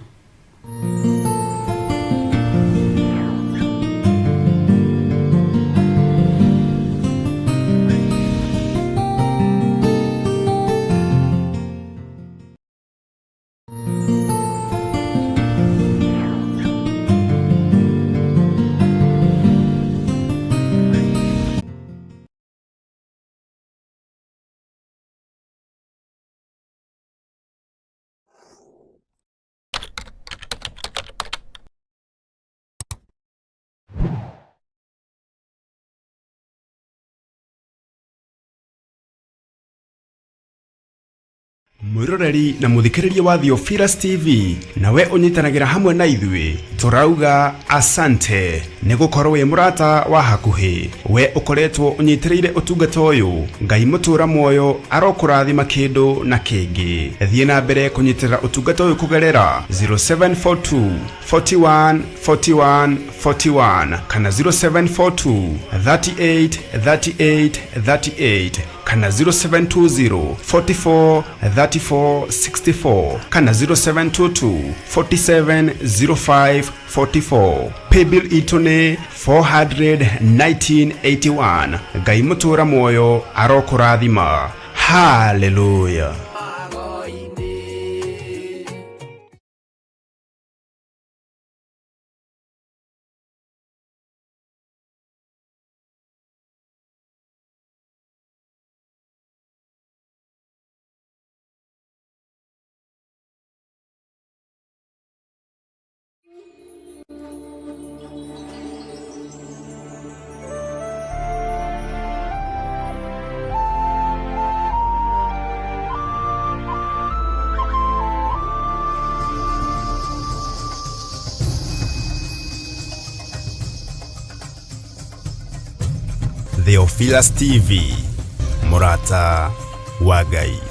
Mwiroreri na muthikiriria wa Theophilus TV, nawe unyitanagĩra hamwe na ithuĩ, tũrauga asante nĩ gũkorwo wĩ mũrata wa hakuhĩ. We ũkoretwo ũnyitĩrĩire ũtungata ũyũ, Ngai mũtũra muoyo arokũrathima kĩndũ na kĩngĩ. Thiĩ na mbere kũnyitĩrĩra ũtungata ũyũ kũgerera 0742 41 41 41 kana 0742 38 38 38 kana 0720 44 34 64 kana 0722 47 05 44. Paybill itũ nĩ 41981. Ngai mũtũra muoyo arokũrathima. Hallelujah. Theophilus TV, mũrata wa Ngai.